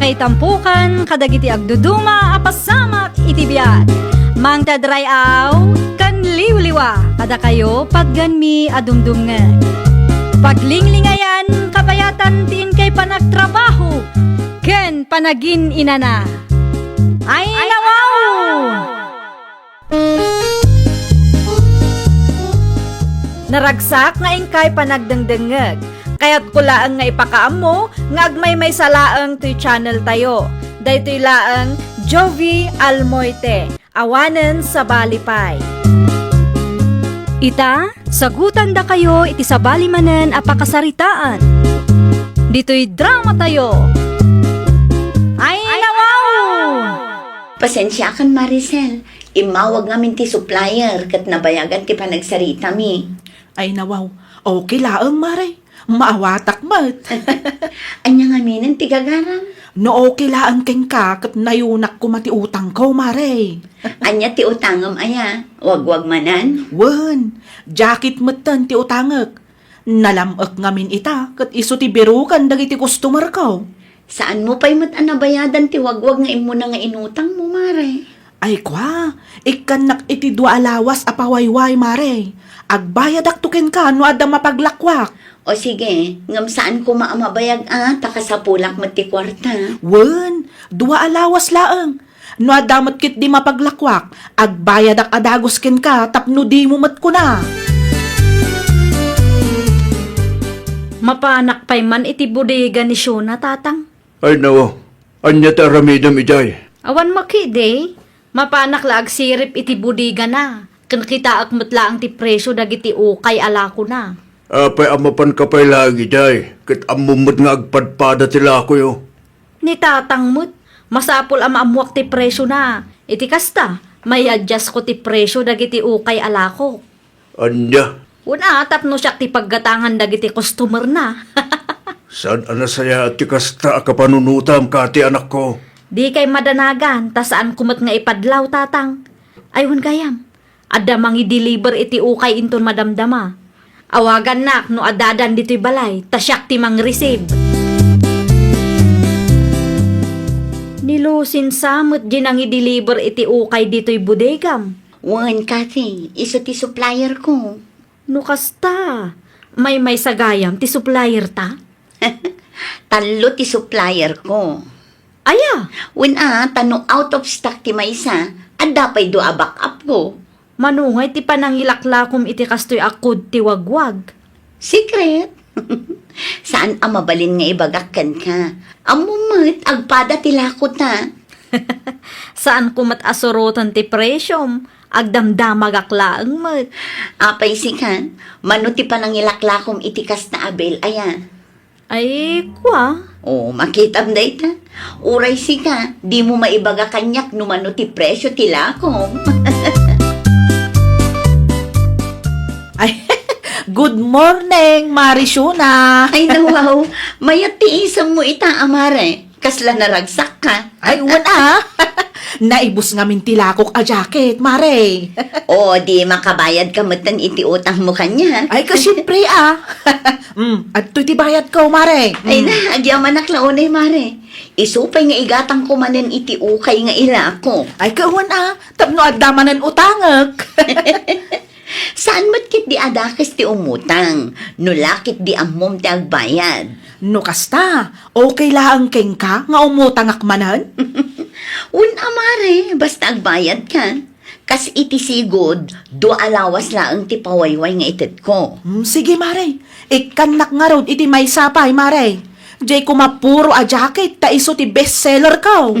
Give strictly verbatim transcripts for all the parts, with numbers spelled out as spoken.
Ay tampukan kadagiti agduduma a pasamak iti biag. Mangted ray-aw ken liwliwa kadakayo patgenmi a dumdumngeg. Paglinglingayan, kabayatan ti inkay panagtrabaho ken panagin-inana. Ay, nawaw! Naragsak nga inkay panagdengdengngeg. Kayatko laeng nga ipakaammo nga agmaymaysa laeng toy channel tayo. Daytoy laeng Jovi Almoite, awanen sabali pay. Ita, sagutandakayo iti sabali manen a pakasaritaan. Ditoy drama tayo. Ay, nawaw! Pasensiakan, Maricel. Immawag ngamin ti supplier ket nabayagan ti panagsaritami. Ay, nawaw. Okay laeng, Mare. Maawatak met. Ania ngaminen ti gagaram? No okay laeng kenka, ket nayunak koma ti utangko, Mare. Ania ti utangem aya? Wagwag manen? Wen, jacket metten ti utangek. Nalam-ek ngamin ita, ket isu ti biruken dagiti customerko. Saanmo pay met a nabayadan ti wagwag nga immuna nga inutangmo, Mare? Ay kua, ikkannak iti dua a lawas a pawayway, Mare. Agbayadakto kenka no adda mapaglakwak. O sige, ngem saan koma a mabayag a, ta kasapulak met ti kuarta. Wen, dua a lawas laeng. No adda met ketdi mapaglakwak, agbayadak a dagus kenka tapno dimo met kuna. Mapanak pay man iti bodega ni Shona, Tatang? Ay, nawa. Ania ti aramidem idiay? Awan makidi. Mapanak la agsirip iti bodegana, ken kitaek met laeng ti presio dagiti ukay a lakona. Apay a mapanka pay laeng idiay, ket ammom met nga agpadpada ti lakoyo? Ni Tatang met, masapul a maammoak ti presiona. Iti kasta, may-adjustko ti presio dagiti ukay a lakok. Ania? Wen a, tapno siak ti paggatangan dagiti customerna. Saan a nasayaat ti kasta a kapanunotam, Kati, anakko? Dikay madanagan, ta saanko met nga ipadlaw, Tatang. Ay, wen gayam, adda mangi-deliver iti ukay inton madamdama. Awagannak no addadan ditoy balay, ta siak ti mangreceive. Ni Lucin sa met di nangi-deliver iti ukay ditoy bodegam. Wen, Kathy, isu ti supplier ko. No kasta, maymaysa gayam ti supplier ta? Tallo ti supplier ko. Aya? Wen a, ta no out of stock ti maysa, adda pay dua a backup ko. Mano ngay ti panangilaklakom iti kastoy a code ti wagwag? Secret. Saan a mabalin nga ibagak kenka. Ammom met, agpada ti lakota. Saanko met a suroten ti presiom. Agdamdamagak laeng met. Apay sika, mano ti panangilaklakom iti kasta a bill aya? Ay, kua? O, makitam dayta. Uray sika, dimo maibaga kaniak no mano ti presio ti lakom. Ay, good morning, Mari Shona. Ay, nawaw. Mayat ti isemmo ita, a Mare. Kasla naragsakka. Ay, wen a. Naibus ngamin ti lakok a jacket, Mare. O, di makabayadka metten iti utangmo kaniak. Ay, ka, siempre a. Mm, adtoy ti bayadko, Mare. Ay na, agyamanak la unay, Mare. Isu pay nga igatangko manen iti ukay nga ilako. Ay, ka, wen a. Tapno adda manen utangek. Saan met ketdi a dakes ti umutang, no la ketdi ammom ti agbayad. No kasta, okay laeng kenka nga umutangak manen? Wen a, Mare, basta agbayadka. Kas iti sigud, dua a lawas laeng ti pawayway nga itedko. Hmm, sige, Mare. Ikkannak ngarud iti maysa pay, Mare. Diay koma puro a jacket ta isu ti best seller ko.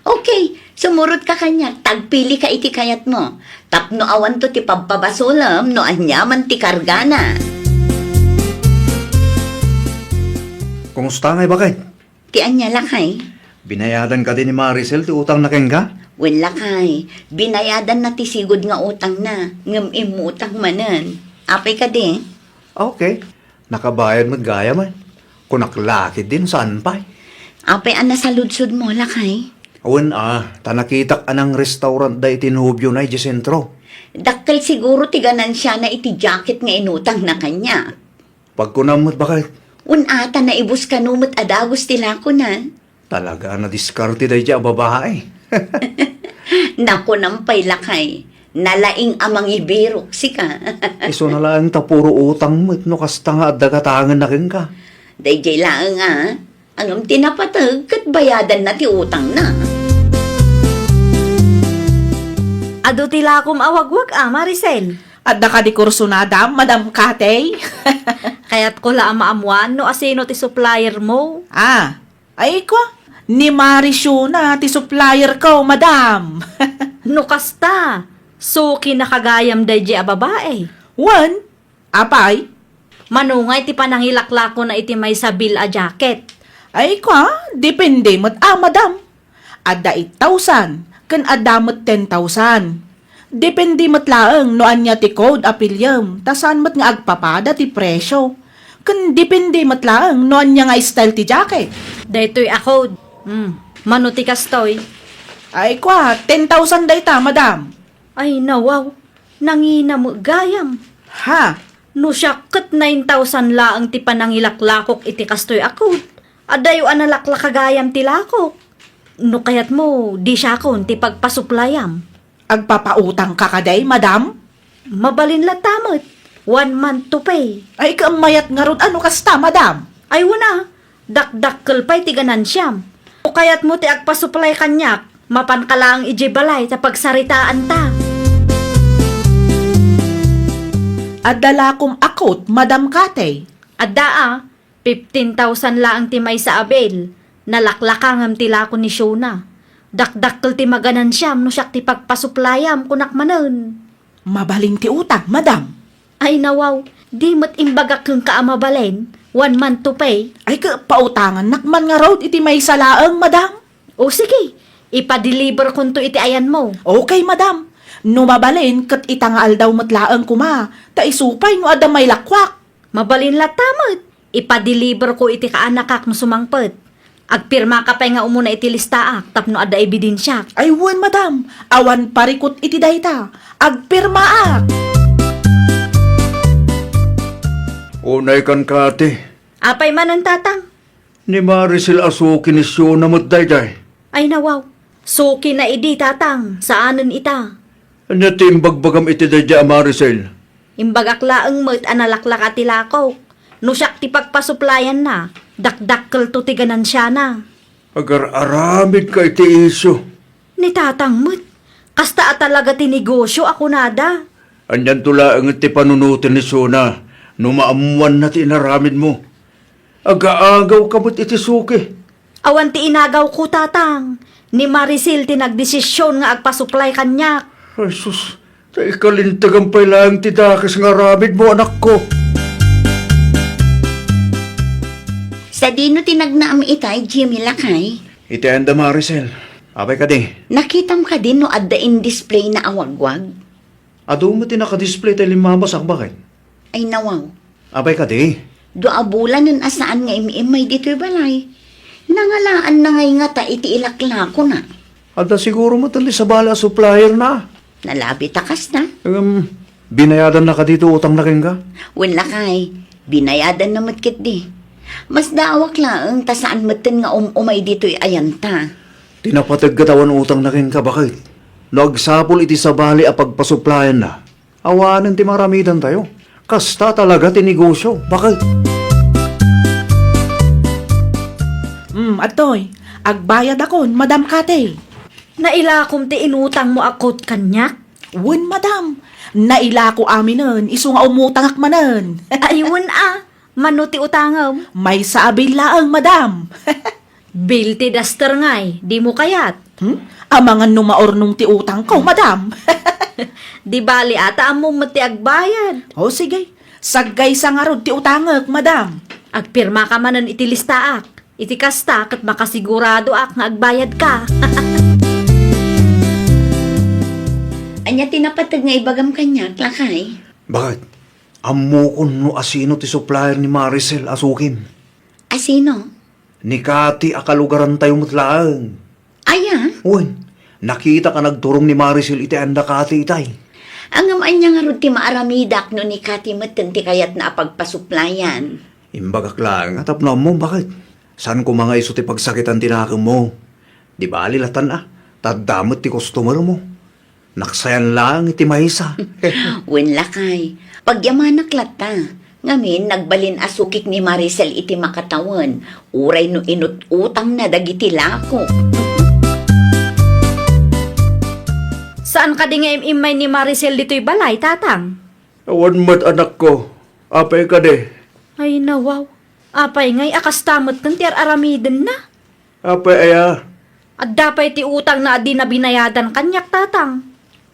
Okay, sumurotka kaniak, ta agpilika iti kayatmo. Tapno awanto ti pabpabasolem no aniaman ti kargana. Kumusta ngay, baket? Ti ania, lakay? Binayadan kadi ni Maricel ti utangna kenka? Wen, lakay, binayadanna ti sigud nga utangna, ngem immutang manen. Apay kadi? Okay. Nakabayad met gayam, eh. Kunak la ketdin, saan pay? Apay a nasaludsodmo, lakay? Wen a, ta nakitak a nangrestaurant da iti nobiona idiay sentro. Dakkel siguro ti ganansiana iti jacket nga inutangna kaniak. Pagkunam met, baket. Wen a, ta naibus kano met a dagus ti lakona. Talaga a nadiskarte daydiay a babae. Nakunam pay, lakay. Nalaing a mangibirok sika. Isu na laeng ta puro utang met no kasta nga adda gatangenna kenka. Daydiay laeng a, ngem ti napateg ket bayadanna ti utangna. Adu ti lakom a wagwag a, Maricel? Adda kadi kursonada, Madam Katey? Kayatko la a maammoan no asino ti supplier mo. Ah, ay kwa, ni Maricel na ti supplier ko, Madam. No kasta, sukinaka gayam daydiay a babae. Wen, apay? Mano ngay ti panangilaklakona iti maysa bill a jacket? Ay kwa, depende met a, Madam. Adda eight thousand, ken adda met ten thousand. Depende met laeng no ania ti code a piliem, ta saan met nga agpapada ti presio. Ken depende met laeng no ania nga style ti jacket. Daytoy a code. Hmm, mano ti kastoy? Ay kwa, ten thousand dayta, Madam. Ay, nawaw. Nangina met gayam. Ha? No siak ket nine thousand laeng ti panangilaklakok iti kastoy a code. Adayo a nalaklaka gayam ti lakok. No kayatmo, di siakon ti pagpasuplayam. Agpapautangka kadi, Madam? Mabalin latta met. One month to pay. Ay, ket mayat ngarud a no kasta, Madam. Ay, wen a. Dakdakkel pay ti ganansiam. No kayatmo ti agpasuplay kaniak, mapanka laeng idiay balay ta pagsaritaanta. Adda lakom a code, Madam Katey? Adda a, fifteen thousand laeng ti maysa a bill. Nalaklaka ngem ti lako ni Shona. Dakdakkel ti maganansiam no siak ti pagpasuplayam, kunak manen. Mabalin ti utang, Madam. Ay, nawaw, di met imbagak kenka a mabalin, one month to pay. Ay, ket pautangannak man ngarud iti maysa laeng, Madam. O sige, ipadeliverkonto iti ayanmo. Okay, Madam. No mabalin, ket ita nga aldaw met laeng koma, ta isu pay no adda mailakuak. Mabalin latta met. Ipadeliverko iti kaanakak no sumangpet. Agpirmaka pay nga umuna iti listaak tapno adda ebidensiak. Ay wen, Madam, awan parikut iti dayta. Agpirmaak. Unay kan Kati. Apay manen, Tatang? Ni Maricel a suki ni Shona met daydiay. Ay nawaw, sukina idi, Tatang, saanen ita. Ania ti imbagbagam iti daydiay a Maricel? Imbagak laeng met a nalaklaka ti lakok. No siak ti pagpasuplayanna, dakdakkelto ti ganansiana. Agar-aramidka iti isyu. Ni Tatang met, kasta a talaga ti negosyo a kunada. Anianto laeng ti panunoten ni Shona no maammoanna ti inaramidmo? Agaagawka met iti suki. Awan ti inagawko, Tatang. Ni Maricel ti nagdesision nga agpasuplay kaniak. Ay sus, ta ikalintegan pay laeng ti dakes nga aramidmo, anakko. Sadino ti nagnaam itay, Jimmy lakay? Iti ayan da, Maricel. Apay kadi? Nakitam kadi no adda in-displayna a wagwag? Adu met ti naka-display tay limmabasak, baket. Ay nawaw. Apay kadi? Dua a bulanen a saan nga im-immay ditoy balay. Nangalaanna ngay ngata iti ilaklakona. Adda siguro met ti sabali a supplierna. Nalabi ta kasta. Ngem, binayadanna kadi ti utangna kenka? Wen lakay, binayadanna met ketdi. Masdaawak laeng ta saan metten nga um-umay ditoy ayanta. Ti napateg ket awan utangna kenka, baket. No agsapul iti sabali a pagpasuplayanna, awanen ti maaramidantayo. Kasta talaga ti negosyo, baket. Hmm, adtoy. Agbayadakon, Madam Kati. Nailakom ti inutangmo a kot kaniak? Wen, Madam. Nailako aminen, isu nga umutangak manen. Ay, wen a. Mano ti utangem? Maysa a bill laeng, Madam. Bill ti daster ngay, dimo kayat? Hmm? Amangan no maurnong ti utangko, Madam. Di bali a ta ammom met ti agbayad. O, sige. Saggaysa ngarud ti utangek, Madam. Agpirmaka manen iti listaak. Iti kasta, ket makasiguradoak nga agbayadka. Ania ti napateg nga ibagam kaniak, lakay? Baket, ammokon no asino ti supplier ni Maricel a sukim. Asino? Ni Kati a kalugarantayo met laeng. Aya? Wen, nakitak a nagturong ni Maricel iti anda Kati itay. Ngem ania ngarud ti maaramidak no ni Kati metten ti kayatna a pagpasuplayan? Imbagak laeng a tapno ammom, baket. Saan koma nga isu ti pagsakitan ti nakemmo. Di bali latan a, ta adda met ti customer mo. Naksayan laeng iti maysa. Wen lakay, pagyamanak latta. Ngamin, nagbalin a sukik ni Maricel iti makatawen, uray no inut-utangna dagiti lako. Saan kadi nga im-immay ni Maricel ditoy balay, Tatang? Awan met, anakko. Apay kadi? Ay, nawaw. Apay ngay a kasta metten ti ar-aramidenna? Apay aya? Adda pay ti utangna a dina binayadan kaniak, Tatang.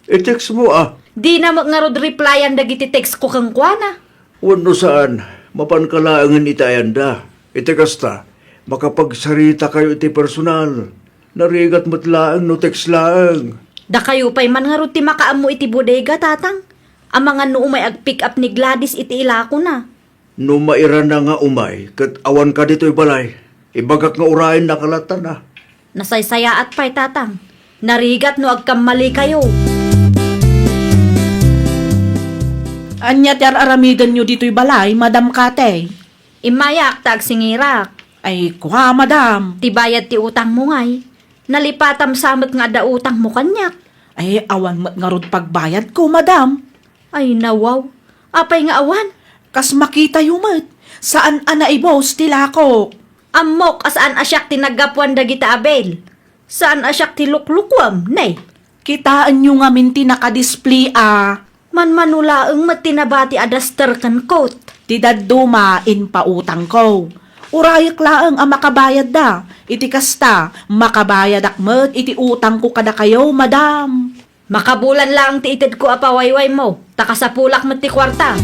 I-text mo, a. Dina met ngarud replyan dagiti text ko kenkuana. Wenno saan, mapanka laengen iti ayanda. Iti kasta, makapagsarita kayo iti personal. Narigat met laeng no text laeng. Dakayo pay man ngarud ti makaammo iti bodega, Tatang. Amangan no umay ag-pick up ni Gladys iti ilakona. No mairana nga umay ket awanka ditoy balay, ibagak nga urayennaka latta. Nasaysayaat pay, Tatang. Narigat no agkammalikayo. Ania ti ar-aramidenyo ditoy balay, Madam Katey? Immayak ta agsingirak. Ay, kua, Madam. Ti bayad ti utangmo ngay. Nalipatam sa met nga adda utangmo kaniak. Ay, awan met ngarud pagbayadko, Madam. Ay, nawaw. Apay nga awan? Kas makitayo met, saan a naibus ti lakok. Ammok a saan a siak ti naggapuan dagita a bill. Saan a siak ti luklukuem, ne? Kitaenyo ngamin ti nakadisplay a. Manmano laeng met ti nabati a duster ken coat. Ti dadduma, impautangko. Urayek laeng a makabayadda. Iti kasta, makabayadak met iti utangko kadakayo, Madam. Makabulan laeng ti itedko a pawaywaymo, ta kasapulak met ti kuarta.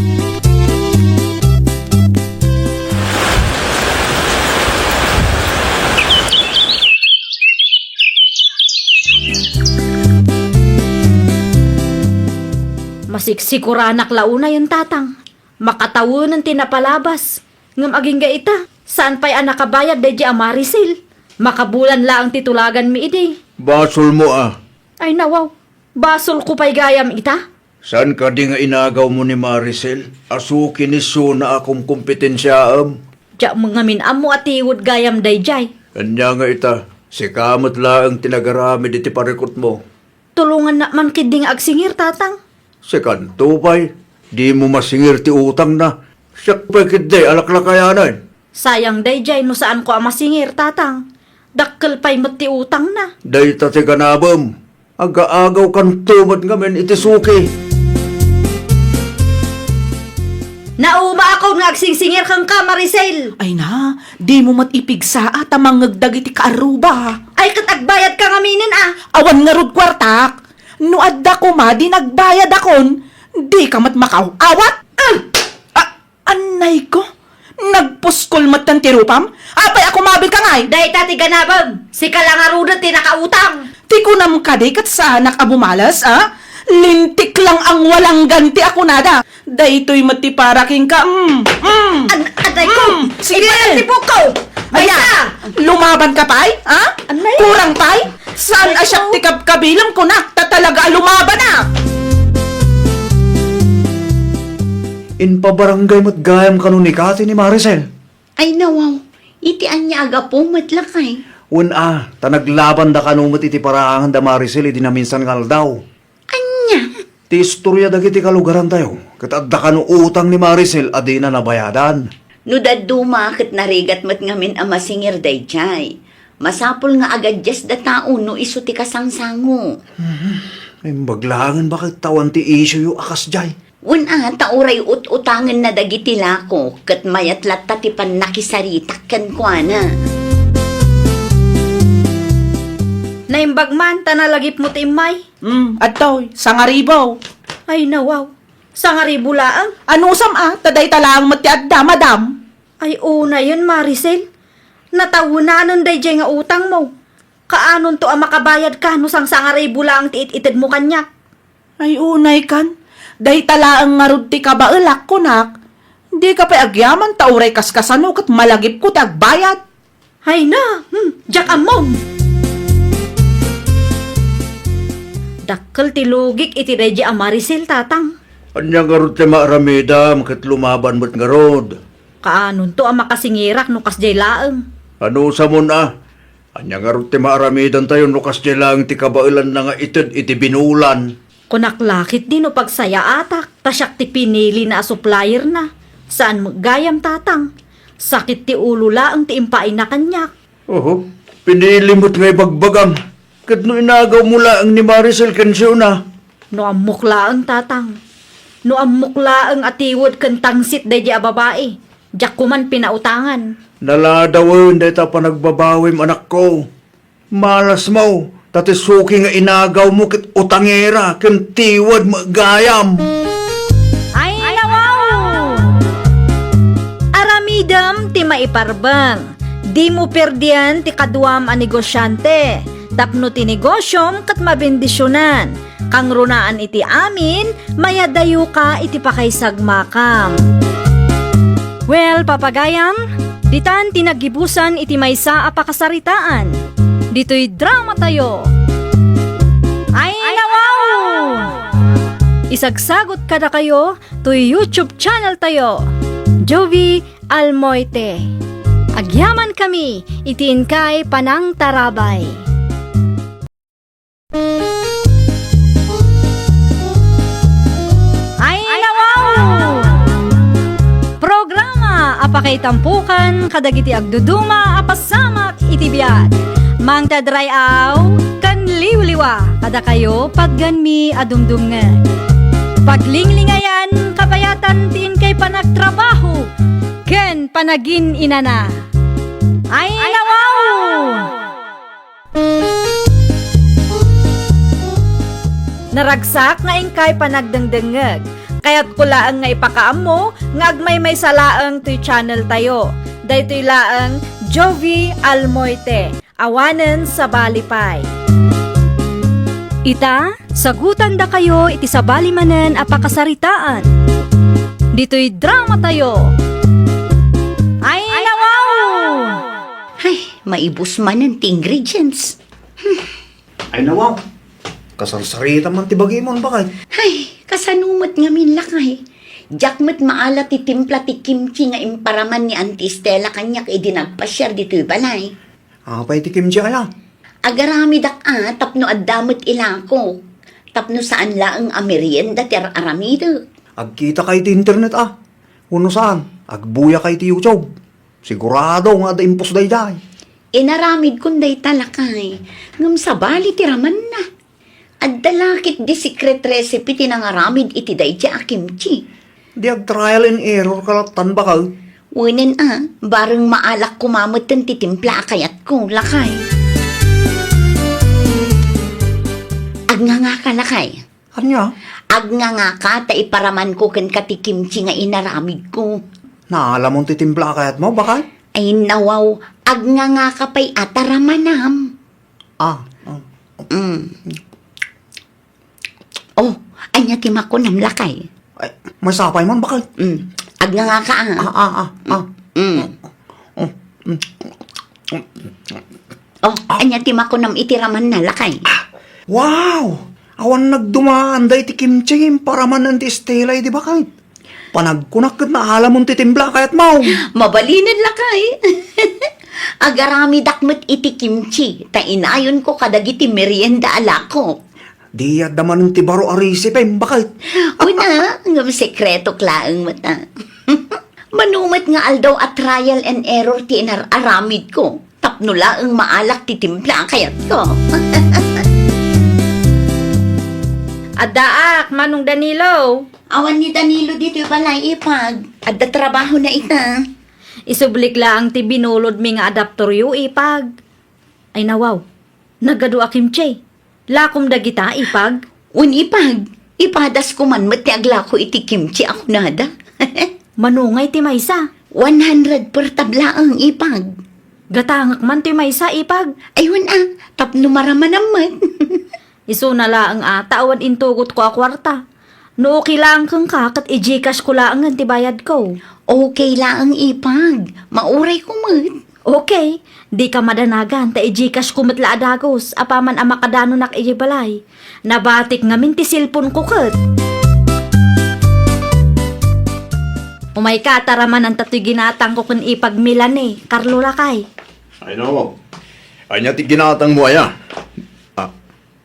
Masiksikoranak la unayen, Tatang. Makatawenen ti napalabas. Ngem agingga ita, saan pay a nakabayad daydiay a Maricel. Makabulan laeng ti tulaganmi idi. Basolmo a. Ay, nawaw. Basolko pay gayam ita? Saan kadi nga inagawmo ni Maricel a suki ni Suna a kumkompetensiaem? Diak met ngamin ammo a tiwed gayam daydiay. Ania nga ita, sika met laeng ti nagaramid iti parikutmo. Tulongannak man ketdi nga agsingir, Tatang. Sikanto pay, dimo masingir ti utangna. Siak pay ketdi a laklakayanen. Sayang daydiay no saanko a masingir, Tatang. Dakkel pay met ti utangna. Dayta ti ganabem. Agaagawkanto met ngamin iti suki. Naumaakon nga agsingsingir kenka, Maricel. Ay na, dimo met ipigsa a ta mangngeg dagiti kaarruba. Ay, ket agbayadka ngaminen a. Awan ngarud kuartak. No adda koma di nagbayadakon, dika met makaw-awat. Ah! Ah, annayko, nagpuskol metten ti rupam? Apay a kumabilka ngay? Dayta ti ganabem, sika la ngaruden ti nakautang. Ti kunam kadi ket saanak a bumales, a? Lintik lang ang walang ganti a kunada. Daytoy met ti para kenka. Mm, mm. An-, aday ko! Mm, sige. Ipalit ti buko! Aya, lumaban ka pay? Ha? Anay? Kurang pay? Saan a siak ti kabkabilam kunak ta talaga a lumaban a? Impabarangay met gayam kano ni Kati ni Maricel. Ay, nawaw. Iti ania a gapu met lakay? Wen a, ta naglabanda kano met iti paraangan da Maricel idi naminsan nga aldaw. Ania? Ti istoria dagiti kalugarantayo, ket adda kano utang ni Maricel a dina nabayadan. No dadduma, ket narigat met ngamin a masingir daydiay. Masapul nga agadiasda tao no isu ti kasangsango. Mhm. Imbag laengen baket ta awan ti issue yo a kasdiay. Wen a, ta uray ut-utangenna dagiti lako, ket mayat latta ti pannakisaritak kenkuana. Naimbag man, ta nalagipmo ti immay. Hmm, adtoy, sangaribu. Ay, nawaw. Sangaribu laeng? Anusam a, ta dayta laeng met ti adda, madam. Ay, unayen, Maricel. Natawenanen daydiay nga utangmo. Kaanonto a makabayadka no sangsangaribu laeng ti it-itedmo kaniak? Ay, unaykan. Dayta laeng ngarud ti kabaelak, kunak. Dika pay agyaman ta uray kaskasano ket malagipko ti agbayad. Ay na, hmm, diak ammom. Dakkel ti lugik iti daydiay a Maricel, Tatang. Ania ngarud ti maaramidam ket lumaban met ngarud? Kaanonto a makasingirak no kasdiay laeng? Anusamon a? Ania ngarud ti maaramidantayo no kasdiay laeng ti kabaelanna nga ited iti binulan? Kunak la ketdi no pagsayaatak, ta siak ti pinilina a supplierna. Saan met gayam, Tatang. Sakit ti ulo laeng ti impaayna kaniak. Oho, pinili met nga ibagbagam. Ket no inagawmo laeng ni Maricel ken Siona? No ammok laeng, Tatang. No ammok laeng a tiwed ken tangsit daydi a babai, diak koman pinautangan. Naladawen dayta panagbabawim, anakko. Malasmo, ta ti suki nga inagawmo ket utangera ken tiwed met gayam. Ay, nawaw! Aramidem ti maiparbeng. Dimo perdian ti kaduam a negosiante, tapno ti negosiom ket mabendisionan. Kangrunaan iti amin, mayadayoka iti pakaisagmakam. Well, papagayam, ditan ti naggibusan iti maysa a pakasaritaan. Ditoy dramatayo. Ay, nawaw! Isagsagot kadakayo toy YouTube channel tayo, Jovie Almoite. Agyamankami iti inkay panangtarabay. Ay, nawaw! Programa a pakaitampukan kadagiti agduduma a pasamak iti biag. Mangted ray-aw ken liwliwa kadakayo, patganmi a dumdumngeg. Paglinglingayan kabayatan ti inkay panagtrabaho ken panagin-inana. Ay, nawaw! Naragsak nga inkay panagdengdengngeg. Kayatko laeng nga ipakaammo nga agmaymaysa laeng toy channel tayo. Daytoy laeng Jovie Almoite, awanen sabali pay. Ita, sagutandakayo iti sabali manen a pakasaritaan. Ditoy dramatayo. Ay, nawaw! Ay, maibus manen ti ingredients. Hmm. Ay, nawaw. Kasarsarita man ti bagimon, bakay. Ay, kasano met ngamin, lakay? Diak met maala ti timpla ti kimchi nga imparaman ni Auntie Estela kaniak idi nagpasiar ditoy balay. Apay ti kimchi aya? Agaramidak a tapno adda met ilako. Tapno saan laeng a merienda ti ar-aramidek. Agkitakay ti internet a. Wenno saan, agbuyakay ti YouTube. Sigurado nga adda impos daydiay. Inaramidkon dayta, lakay, ngem sabali ti ramanna. Adda la ketdi secret recipe ti nangaramid iti daydiay a kimchi. Di ag-trial and error ka lattan, bakay? Wenen a, bareng maalak koma metten ti timpla a kayatko, lakay. Agngangaka, lakay. Ania? Agngangaka ta iparamanko kenka ti kimchi nga inaramidko. Naalamon ti timpla a kayatmo, bakay? Ay, nawaw, agngangaka pay a ta ramanam. Ah, ah. Mm. Oh, ania ti makunam, lakay? Ay, masapay man, bakay? Mm. Agngangaka, ah. Ah, ah, ah, ah. Mm. Oh, mm. Oh, ania ti makunam iti ramanna, lakay? Ah, wow! Awan nagdumaan dayta ti kimchi imparaman ni Auntie Estela idi, bakay? Panagkunak ket naalamon ti timpla a kayatmo. Mabalinen, lakay. Agaramidak met iti kimchi, ta inayonko kadagiti merienda a lako. Di adda manen ti baro a recipe, bakay? Una, ngem sekretok laeng met a. Mano met nga aldaw a trial and error ti inar-aramidko, tapno laeng maalak ti timpla a kayatko. Addaak, Manong Danilo. Awan ni Danilo ditoy balay, ipag. Adda trabahona ita. Isublik laeng ti binulodmi nga adapteryo, ipag. Ay, nawaw. Nagadu a kimchi. Lakom dagita, ipag? Wen, ipag. Ipadas ko man met ti aglako iti kimchi a kunada. Mano ngay ti maysa? One hundred per tab laeng, ipag. Gatangek man ti maysa, ipag. Ay, wen a, tapno maramanam met. Isuna laeng a, ta awan intugotko a kuarta. No okay laeng kenka, ket i-Gcash ko laengen ti bayadko. Okay laeng, ipag. Mauray ko met. Okay. Dika madanagan, ta i-Gcash ko met la a dagus, apaman a makadanonak idiay balay. Nabatik ngamin ti cellphone ko ket. Umayka, ta ramanan ta toy ginatangko ken ipag Melanie, Carlo lakay. Ay, no. Ania ti ginatangmo aya? Ah,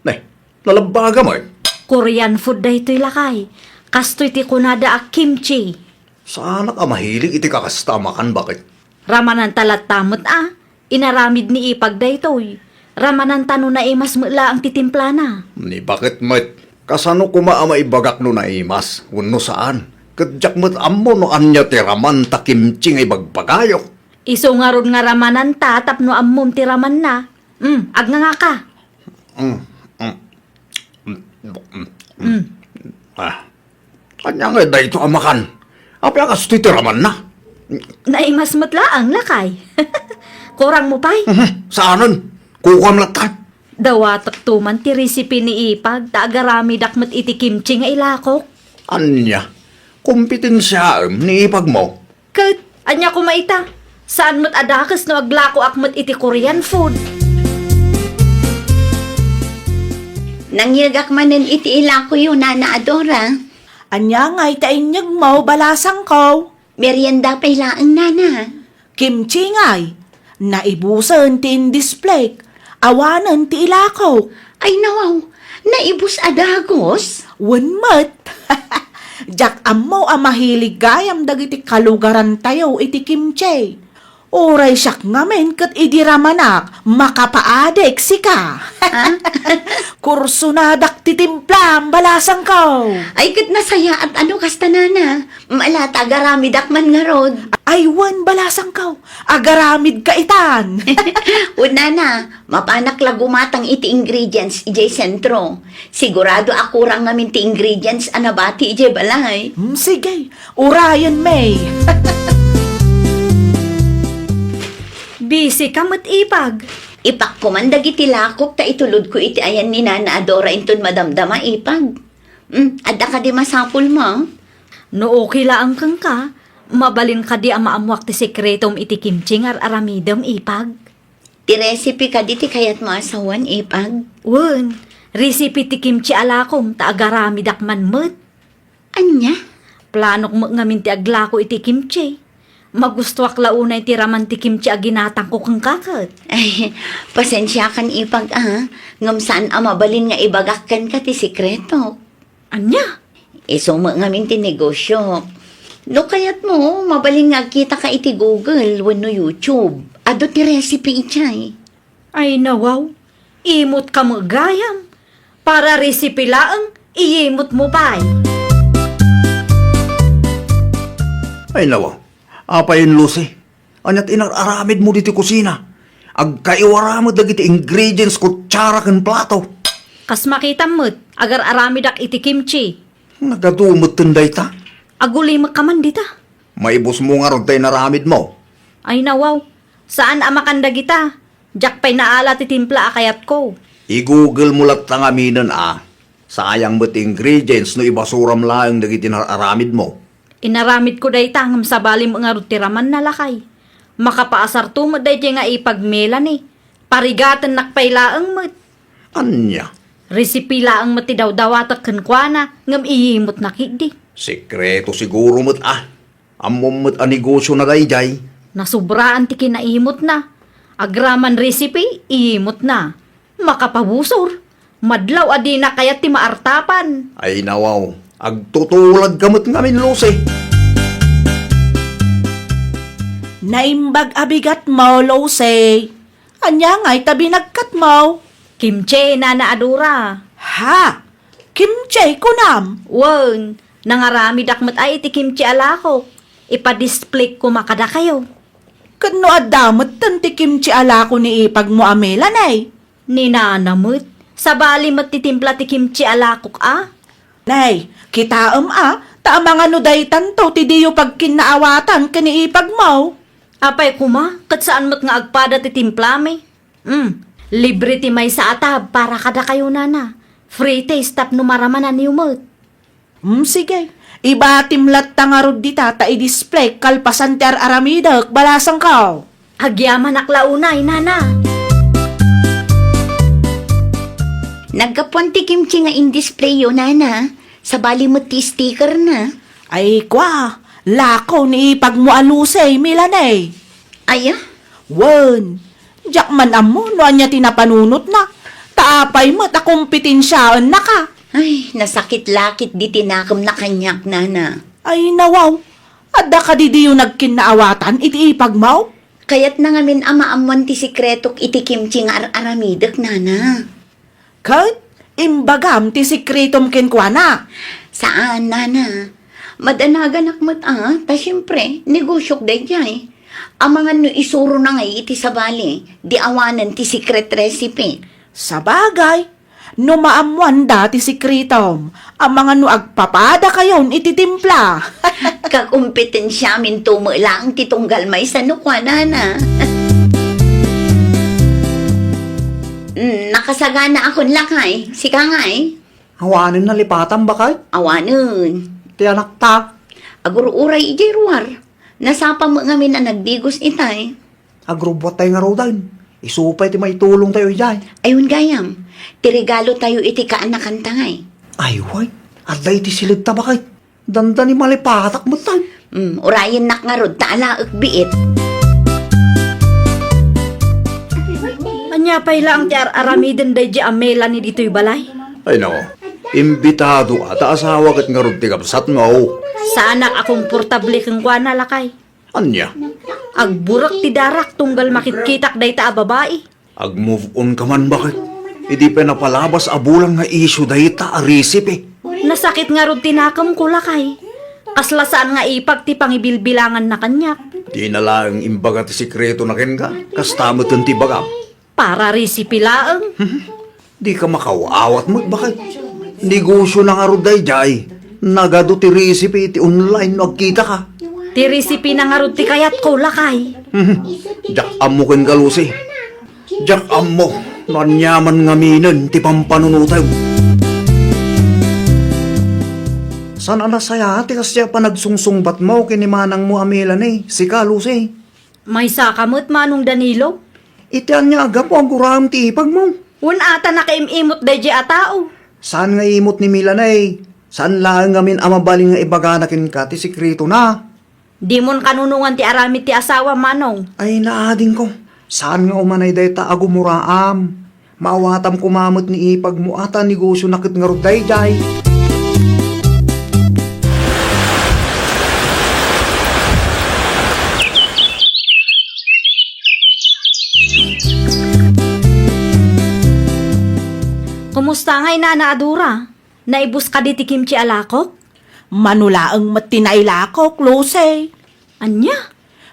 ne, nalabbaga met. Korean food daytoy, lakay. Kastoy ti kunada a kimchi. Saanak a mahilig iti kakasta a makan, baket? Ramananta latta met a. Inaramid ni Ipag daytoy. Ramananta no naimas met laeng ti timplana. Ni baket met, kasano koma a maibagak no naimas wenno saan? Ket diak met ammo no ania ti raman ta kimchi nga ibagbagayo. Isu ngarud nga ramananta tapno ammom ti ramanna. Mm, agngangaka. Mm, mm, mm, mm. Mm. Ah. Ania ngay dayto a makan? Apay a kastoy ti ramanna? Naimas met laeng, lakay. Kurangmo pay? Mhm, saanen. Kukuam latta. Dawatek to man ti recipe ni Ipag, ta agaramidak met iti kimchi nga ilakok. Ania? Kompetensiaem ni Ipagmo? Ket, ania koma ita? Saan met a dakes no aglakoak met iti Korean food. Nangyegak manen iti ilakoyo, Nana Adora. Ania ngay ti ainyegmo, balasangko? Merienda pay laeng, Nana. Kimchi ngay. Naibusen ti indisplayk. Awanen ti ilakok. Ay, nawaw. Naibus a dagos? Wen met. Diak ammo a mahilig gayam dagiti kalugarantayo iti kimchi. Uray siak ngamin ket idi ramanak, makapaadik sika. Ah? Kursonadak ti timplam, balasangko. Ay, ket nasayaat a no kasta, Nana. Mala ta agaramidak man ngarud. Ay, wen, balasangko. Agaramidka itan. Wen, Nana, mapanak la gumatang iti ingredients idiay sentro. Sigurado a kurang ngamin ti ingredients a nabati idiay balay. Hmm, sige. Urayen, May. Busy ka met, Ipag. Ipakko man dagiti lakok ta itulodko iti ayan ni Nana Adora inton madamdama, Ipag. Hmm, adda kadi masapulmo? No okay laeng kenka, mabalin kadi a maammoak ti sekretom iti kimchi nga ar-aramidem, Ipag? Ti recipe kadi ti kayatmo a sawen, Ipag? Wen, recipe ti kimchi a lakom ta agaramidak man met. Ania? Planok met ngamin ti aglako iti kimchi. Magustoak la unay ti raman ti kimchi a ginatangko kenka ket. Ay, pasensiakan, Ipag, a, ngem saan a mabalin nga ibagak kenka ti sekretok. Ania? Isu met ngamin ti negosio. No kayatmo, mabalin nga agkitaka iti Google wenno YouTube. Adu ti recipe idiay. Ay, nawaw. Imot ka met gayam. Para recipe laeng, iyimot mo pay. Ay, nawaw. Apayen, Lucy? Ania ti inar-aramidmo ditoy kusina? Agkaiwara met dagiti ingredients, kutsara ken plato. Kas makitam met, agar-aramidak iti kimchi. Nagadu metten dayta? Agulimek ka man dita. Maibusmo ngarud ta inaramidmo. Ay, nawaw. Saan a makan dagita. Diak pay naala ti timpla a kayatko. I-Google mo latta ngaminen a. Sayang met ti ingredients no ibasuram laeng dagiti inar-aramidmo. Inaramidko dayta ngem sabali met ngarud ti ramanna, lakay. Makapaasarto met daydiay nga Ipag, Melanie. Parigatennak pay laeng met. Ania? Recipe laeng met ti dawdawatek kenkuana ngem iyimotna ketdi. Sekreto siguro met a. Ammom met a negosiona daydiay. Nasobraan ti kinaimotna. Agraman recipe, imotna. Makapabusor. Madlaw a dina kayat ti maartapan. Ay, nawaw. Agtutulag ka met ngamin, Lucy. Naimbag a bigatmo, Lucy. Ania ngay ta binagkatmo? Kimchi, Nana Adora. Ha? Kimchi kunam? Wen, nangaramidak met ay iti kimchi a lakok. Ipa-display ko makadakayo. Ket no adda metten ti kimchi a lako ni ipagmo a Melanie? Ni Nana met. Sabali met ti timpla ti kimchi a lakok a. Nay, kitaem a, ta amangan no daytanto ti diyo pagkinnaawatan ken ni ipagmo. Apay koma, ket saan met nga agpada ti timplami? Hmm, libre ti maysa a tab para kadakayo, Nana. Free taste tapno maramananyo met. Hmm, sige. Ibatim latta ngarud dita ta i-display kalpasan ti ar-aramidek, balasangko. Agyamanak la unay, Nana. Naggapuan ti kimchi nga in-display yo, Nana. Sabali met ti sticker na. Ay, kwa, lako ni ipagmo a Lucy, Melanie. Aya? Wen, Diak man ammo no ania ti napanunotna. Ta apay met a kompetensiaennaka? Ay, nasakit lakit diti nakemna kaniak, nana. Ay, nawaw. Adda kadi diyo nagkinnaawatan iti ipagmo? Kayatna ngamin a maammuan ti sekretok iti kimchi nga ar-aramidek, nana. Ket imbagam ti sekretom kenkuana? Saan, nana. Madanaganak met a, ta siempre, negosiok daydiay. Amangan no isurona ngay iti sabali, di awanen ti secret recipe. Sabagay, no maammuanda ti sekretom, amangan no agpapadakayon iti timpla. Kakompetensiamin to met laeng ti tunggal maysa no kuanana. Mm, nakasaganaakon, lakay. Sika ngay? Awanen nalipatam, baket? Awanen. Ti anakta? Agur-uray idiay ruar. Nasapa met ngamin a nagdigos itay. Agrubbuattay ngaruden. Isu pay ti maitulongtayo idiay. Ay, wen gayam. Ti regalotayo iti kaanakanta ngay. Ay, wen. Adda iti silegta, baket. Dandani malipatak met tay. Mm, urayennak ngarud ta alaek biit. Ania pay laeng ti ar-aramiden daydi a Melanie ditoy balay? Ay, nao. Imbitado a, ta asawa ket ngarud ti kabsatmo. Saanak a komportable kenkuana, lakay. Ania? Agburek ti darak tunggal makitkitak dayta a babai. Ag-move on ka man, baket? Idi pay napalabas a bulan nga isyu dayta a recipe. Nasakit ngarud ti nakemko, lakay. Kasla saan nga ipag ti pangibilbilanganna kaniak. Dina laeng imbaga ti sekretona kenka. Kasta met ti ibagam. Para recipe laeng. Dika makaw-awat met, baket. Negosiona ngarud daydiay. Nagadu ti recipe iti online no agkitaka. Ti recipe na ngarud ti kayatko, lakay. Diak ammo kenka, Lucy. Diak ammo no aniaman ngaminen ti pampanunotem. Saan a nasayaat ti kasdiay a panagsungsungbatmo ken ni manangmo a Melanie, sika, Lucy? Maysaka met, Manong Danilo. Iti ania a gapu a guraem ti ipagmo? Wen ata nakaim-imot daydiay a tao. Saan nga imot ni Melanie? Saan laeng ngamin a mabalin nga ibagana kenka ti sekretona? Dimon kanunongan ti aramid ti asawam, Manong. Ay, naadingko. Saan nga umanay dayta a gumuraam? Maawatam koma met ni ipagmo a ta negosiona ket ngarud daydiay. Kumusta ngay, Nana Adora? Naibus kadi ti kimchi a lakok? Mano laeng met ti nailakok, Lucy. Ania?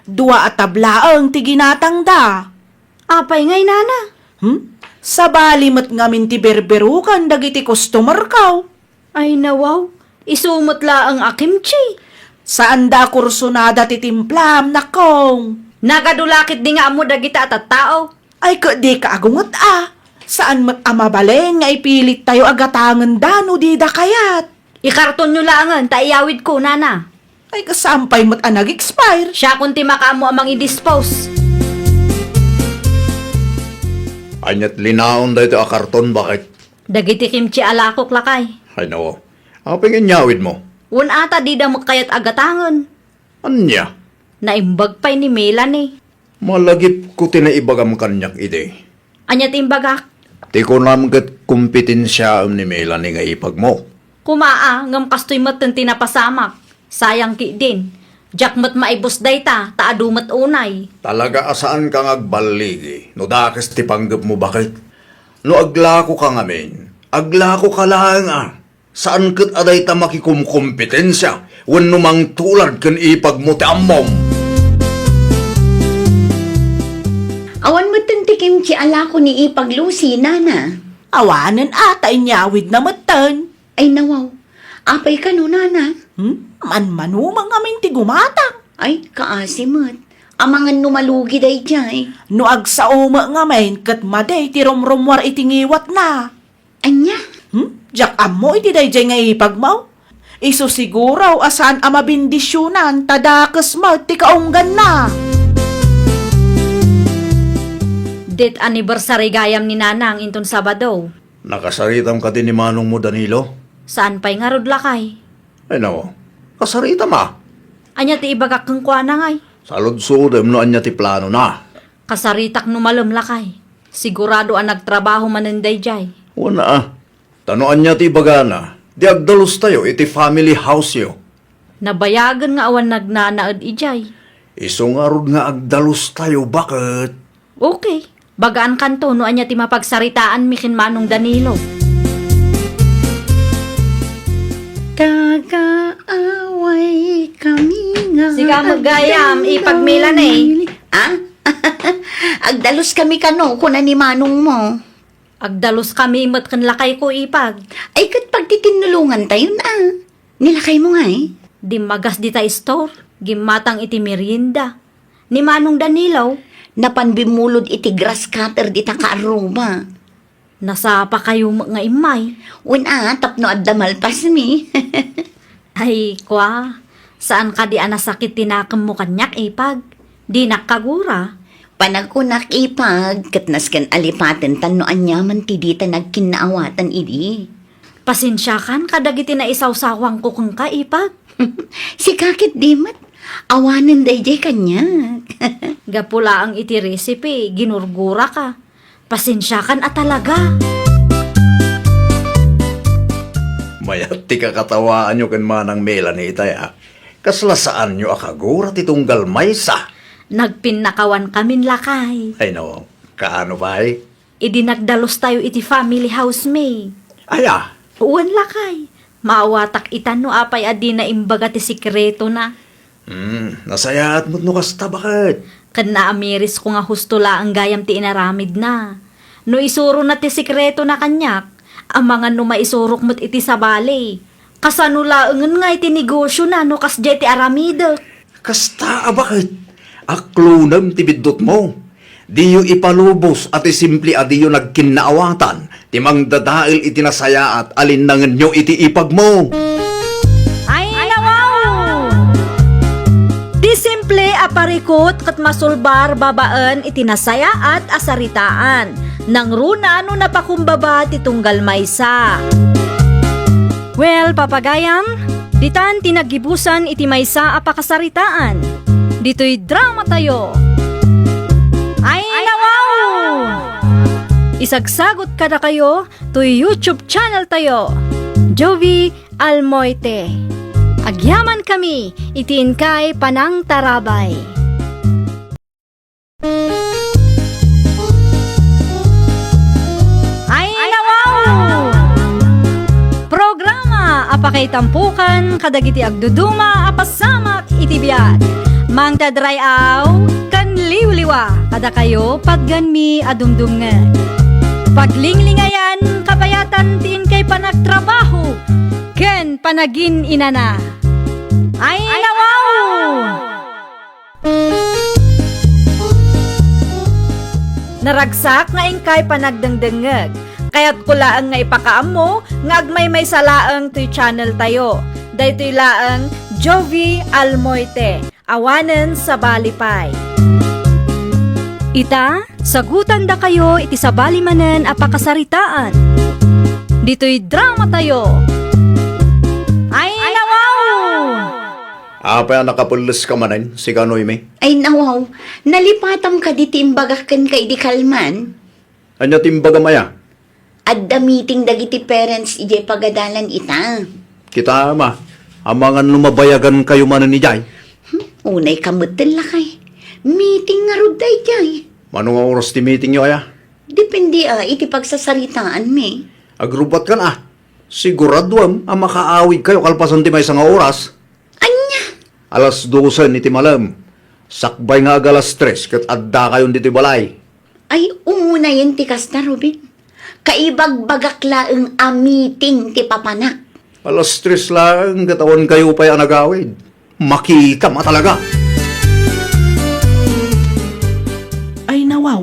Dua a tablaeng ti ginatangda. Apay ngay, nana? Hmm? Sabali met ngamin ti berberukan dagiti customerko. Ay, nawaw. Isu met laeng a kimchi. Saanda a kursunada ti timplam, nakong. Nagadu la ketdi nga ammo dagita a tattao. Ay, ket dika agunget a. Saan met a mabalin nga ipilittayo a gatangenda no dida kayat. Ikartonyo laengen ta iyawidko, nana. Ay, kasam pay met a nag-expire. Siakon ti makaammo a mangidispose. Aniat linaon daytoy a karton, baket? Dagiti kimchi a lakok, lakay. Ay, nao. Apay nga inyawidmo? Wen ata dida met kayat a gatangen. Ania? Naimbag pay ni Melanie. Malagipko ti naibagam kaniak idi. Ania ti imbagak? Ti kunam ket kompetensiaem ni Melanie nga ipagmo. Kumaa, ngem kastoy metten ti napasamak. Sayang ketdin. Diak met maibus dayta, ta adu met unay. Talaga a saanka nga agballigi no dakes ti panggepmo, baket? No aglakoka ngamin, aglakoka laeng a. Saan ket a dayta makikumkompetensia wenno mangtulad ken ipagmo ti ammom. Awan metten ti kimchi a lako ni Ipag Lucy, nana. Awanen a ta inyawidna metten. Ay, nawaw. Apay kano, nana? Hmm? Manmanumang amin ti gumatang. Ay, kaasi met. Amangan no malugi daydiay. No agsao met ngamin ket madi ti rumrummuar iti ngiwatna. Ania? Hmm? Diak ammo iti daydiay nga ipagmo. Isu siguro a saan a mabendisyonan ta dakes met ti kaungganna. Death anniversary gayam ni Nanang inton Sabado. Nakasaritam kadi ni manongmo, Danilo? Saan pay ngarud, lakay? Ay, nako. Kasaritam a. Ania ti ibagak kenkuana, ngay? Saludsodem no ania ti planona. Kasaritak no malem, lakay. Sigurado a nagtrabaho manen daydiay. Wen a. Ta no ania ti ibagana, di agdalustayo iti family house-yo. Nabayagen nga awan nagnanaed idiay. Isu ngarud nga agdalustayo, baket. Okay. Bagaankanto no ania ti mapagsaritaanmi ken Manong Danilo. Kakaaway kami nga Sika met gayam, agdaldaw ipagmilani. Ah? Agdalus kami kano, kuna ni manong mo. Agdalus kami met ken lakay ko, ipag. Ay, ket pagtitinnulongan tayon, a. Ni lakay mo ngay? Dimmagas dita store, gimmatang iti merienda. Ni Manong Danilo? Napan bimmulod iti grass cutter dita kaarruba. Nasapa kayo met nga immay? Wen a, tapno adda malpasmi. Ay, kwa, saan kadi a nasakit ti nakemmo kaniak, ipag? Dinak kagura. Panagkunak, ipag, ket nasken a lipaten tan no aniaman ti dita nagkinnaawatan idi. Pasensiakan kadagiti naisawsawangko kenka, ipag. Sika ket di met. Awanen daydiay kaniak. Gapu laeng iti recipe, ginurguraka. Pasensiakan a talaga. Mayat ti kakatawaanyo ken Manang Melanie itay, a. Kasla saanyo a kagura ti tunggal maysa. Nagpinnakawankamin, lakay. Ay no, kaano pay? Idi nagdalustayo iti family house mi. Aya? Wen, lakay. Maawatak ita no apay a dina imbaga ti sekretona. Hmm, nasayaat met no kasta, baket. Ken naamirisko nga husto laeng gayam ti inaramidna. No isurona ti sekretona kaniak, amangan no maisurok met iti sabali. Kasano laengen nga iti negosiona no kasdiay ti aramidek? Kasta a baket, aklonem ti biddutmo. Diyo ipalubos a ti simple a diyo nagkinnaawatan ti mangdadael iti nasayaat a linnangenyo iti ipagmo. Ay, nawaw! Ti simple a parikut ket masulbar babaen iti nasayaat a saritaan. Nangruna no napakumbaba ti tunggal maysa. Well, papagayam, ditan ti naggibusan iti maysa a pakasaritaan. Ditoy dramatayo. Ay, nawaw! Isagsagot kadakayo toy YouTube channel tayo, Jovi Almoite. Agyaman kami iti inkay panangtarabay. Ay, nawaw! Programa a pakaitampokan kadagiti agduduma a pasamak iti biag. Mangted ray-aw ken liwliwa kadakayo patgenmi a dumdumngeg. Paglinglingayan, kabayatan ti inkay panagtrabaho ken panagin-inana. Ay, nawaw! Naragsak nga inkay panagdengdengngeg. Kayatko laeng nga ipakaammo nga agmaymaysa laeng toy channel tayo. Daytoy laeng Jovi Almoite, awanen sabali pay. Ita, sagutandakayo iti sabali manen a pakasaritaan. Ditoy dramatayo. Ay, nawaw! Apay a nakapelles ka manen, sika Noemi? Ay, nawaw. Nalipatam kadi ti imbagak kenka idi kalman? Ania ti imbagam aya? Adda meeting dagiti parents idiay pagadalan ita. Kita, ama. Amangan no mabayagan kayo manen idiay. Hmm, unay ka met, lakay. Meeting ngarud daydiay. Mano nga oras ti meeting yo, aya? Depende, a, iti pagsasaritaanmi. Agrubbat kan, a. Siguraduem a makaawid kayo kalpasan ti maysa nga oras. Ania? Alas dosen iti malem. Sakbay nga ag-alas tres ket adda kayon ditoy balay. Ay, unayen ti kasta, Ruben. Kaibagbagak laeng a meeting ti papanak. Alas tres laeng ket awan kayo pay a nagawid. Makitam a talaga. Ay, nawaw.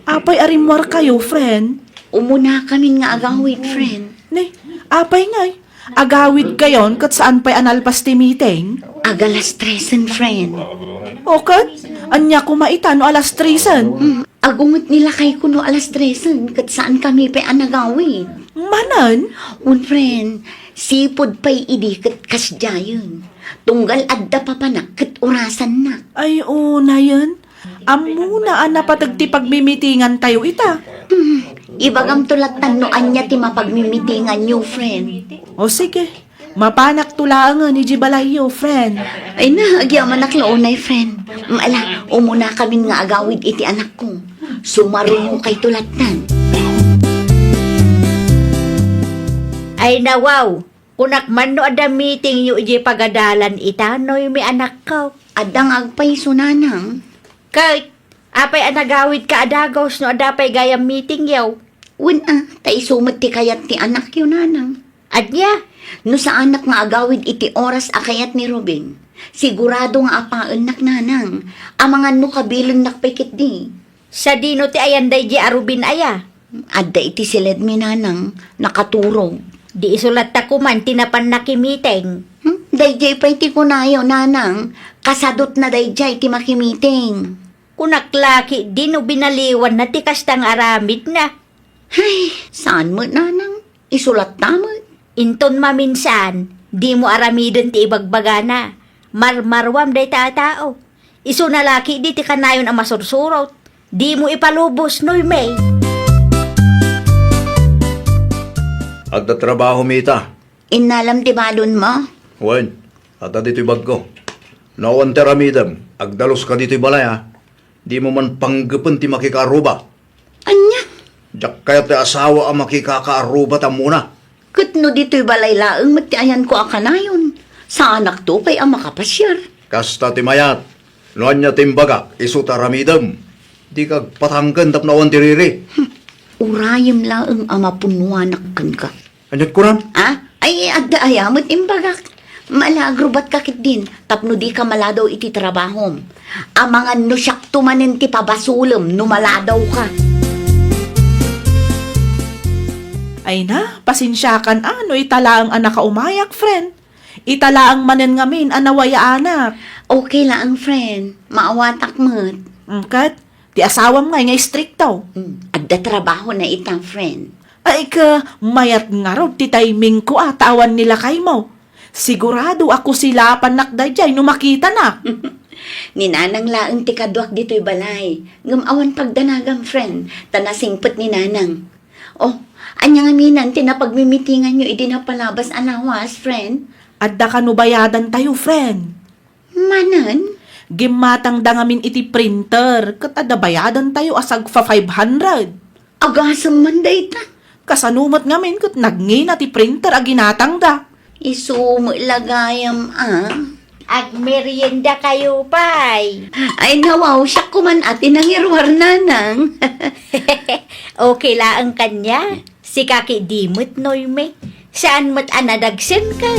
Apay a rimmuar kayo, friend? Umunakamin nga agawid, friend. Ne, apay ngay? Agawid kayon ket saan pay a nalpas ti meeting? Ag-alas tresen, friend. O ket, ania koma ita no alas tresen? Mm, agunget ni lakayko no alas tresen ket saan kami pay a nagawid. Manen? Un, friend, sipud pay idi ket kasdiayen. Tunggal adda papanak ket orasannak. Ay, unayen. Ammona a napateg ti pagmimitingantayo ita. Hmm, ibagamto lattan no ania ti mapagmimitinganyo, friend. O sige, mapanakto laengen idiay balayyo, friend. Ay na, agyamanak la unay, friend. Ala, umunakamin nga agawid iti anakko. Sumarunokayto lattan. Ay na, wow! Kunak man no adda meetingyo idiay pagadalan ita, Noemi, anakko. Adda nga agpayso, nanang. Ket, apay a nagawidka a dagus no adda pay gayam meetingyo? Wen a, ta isu met ti kayat ti anakyo, nanang. Ania? No saanak nga agawid iti oras a kayat ni Ruben, sigurado nga apaennak, nanang. Amangan no kabilennak pay ketdi. Sadino ti ayan daydiay a Ruben aya? Adda iti siledmi, nanang, nakaturog. Di isu latta koman ti napan nakimiting. Hmm? Daydiay pay ti kunayo, nanang, kasadutna daydiay ti makimiting. Kunak la ketdi no binaliwanna ti kasta nga aramidna. Hay, saan met, nanang? Isu latta met. Inton maminsan, dimo aramiden ti ibagbagana. Marmaruam dayta a tao. Isuna la ketdi ti kanayon a masursurot. Dimo ipalubos, Noemi. Adda trabahomi ita. Innalam ti balonmo? Wen, adda ditoy bagko. No awan ti aramidem, agdaluska ditoy balay, a. Dimo man panggepen ti makikaaruba. Ania? Diak kayat ti asawa a makikakaaruba ta ammona. Ket no ditoy balay laeng met ti ayanko a kanayon, saanakto pay a makapasiar. Kasta ti mayat. No ania ti imbagak, isu ti aramidem. Dika agpatangken tapno awan ti riri. Hmm. Urayem laeng a mapunnoanak kenka. Ania't kunam? Ah? Ay, adda aya met imbagak. Malagrubatka ketdin tapno dika maladaw iti trabahom. Amangan no siakto manen ti pabasolem no maladawka. Ay na, pasensiakan a no ita laeng a nakaumayak, friend. Ita laeng manen ngamin a nawayaanak. Okay laeng, friend. Maawatak met. Mm, ket, ti asawam ngay nga istrikto. Mm, adda trabahona ita, friend. Ay ka, mayat ngarud ti timingko a ta awan ni lakaymo. Sigurado a kusilapannak daydiay no makitanak. Ni nanang laeng ti kaduak ditoy balay. Ngem awan pagdanagam, friend, ta nasingpet ni nanang. Oh, ania ngamin ti napagmimitinganyo idi napalabas a lawas, friend? Adda kano bayadantayo, friend? Manen? Gimmatangda ngamin iti printer, ket adda bayadantayo a sagpa five hundred. Agasem man dayta. Kasano met ngamin ket nagngina ti printer a ginatangda. Isu met la gayam a. Agmeriendakayo pay. Ay, nawaw, siak koman a ti nangiruar, nanang. Okay laeng kaniak. Sika ketdi met, Noemi. Saan met a nadagsenka.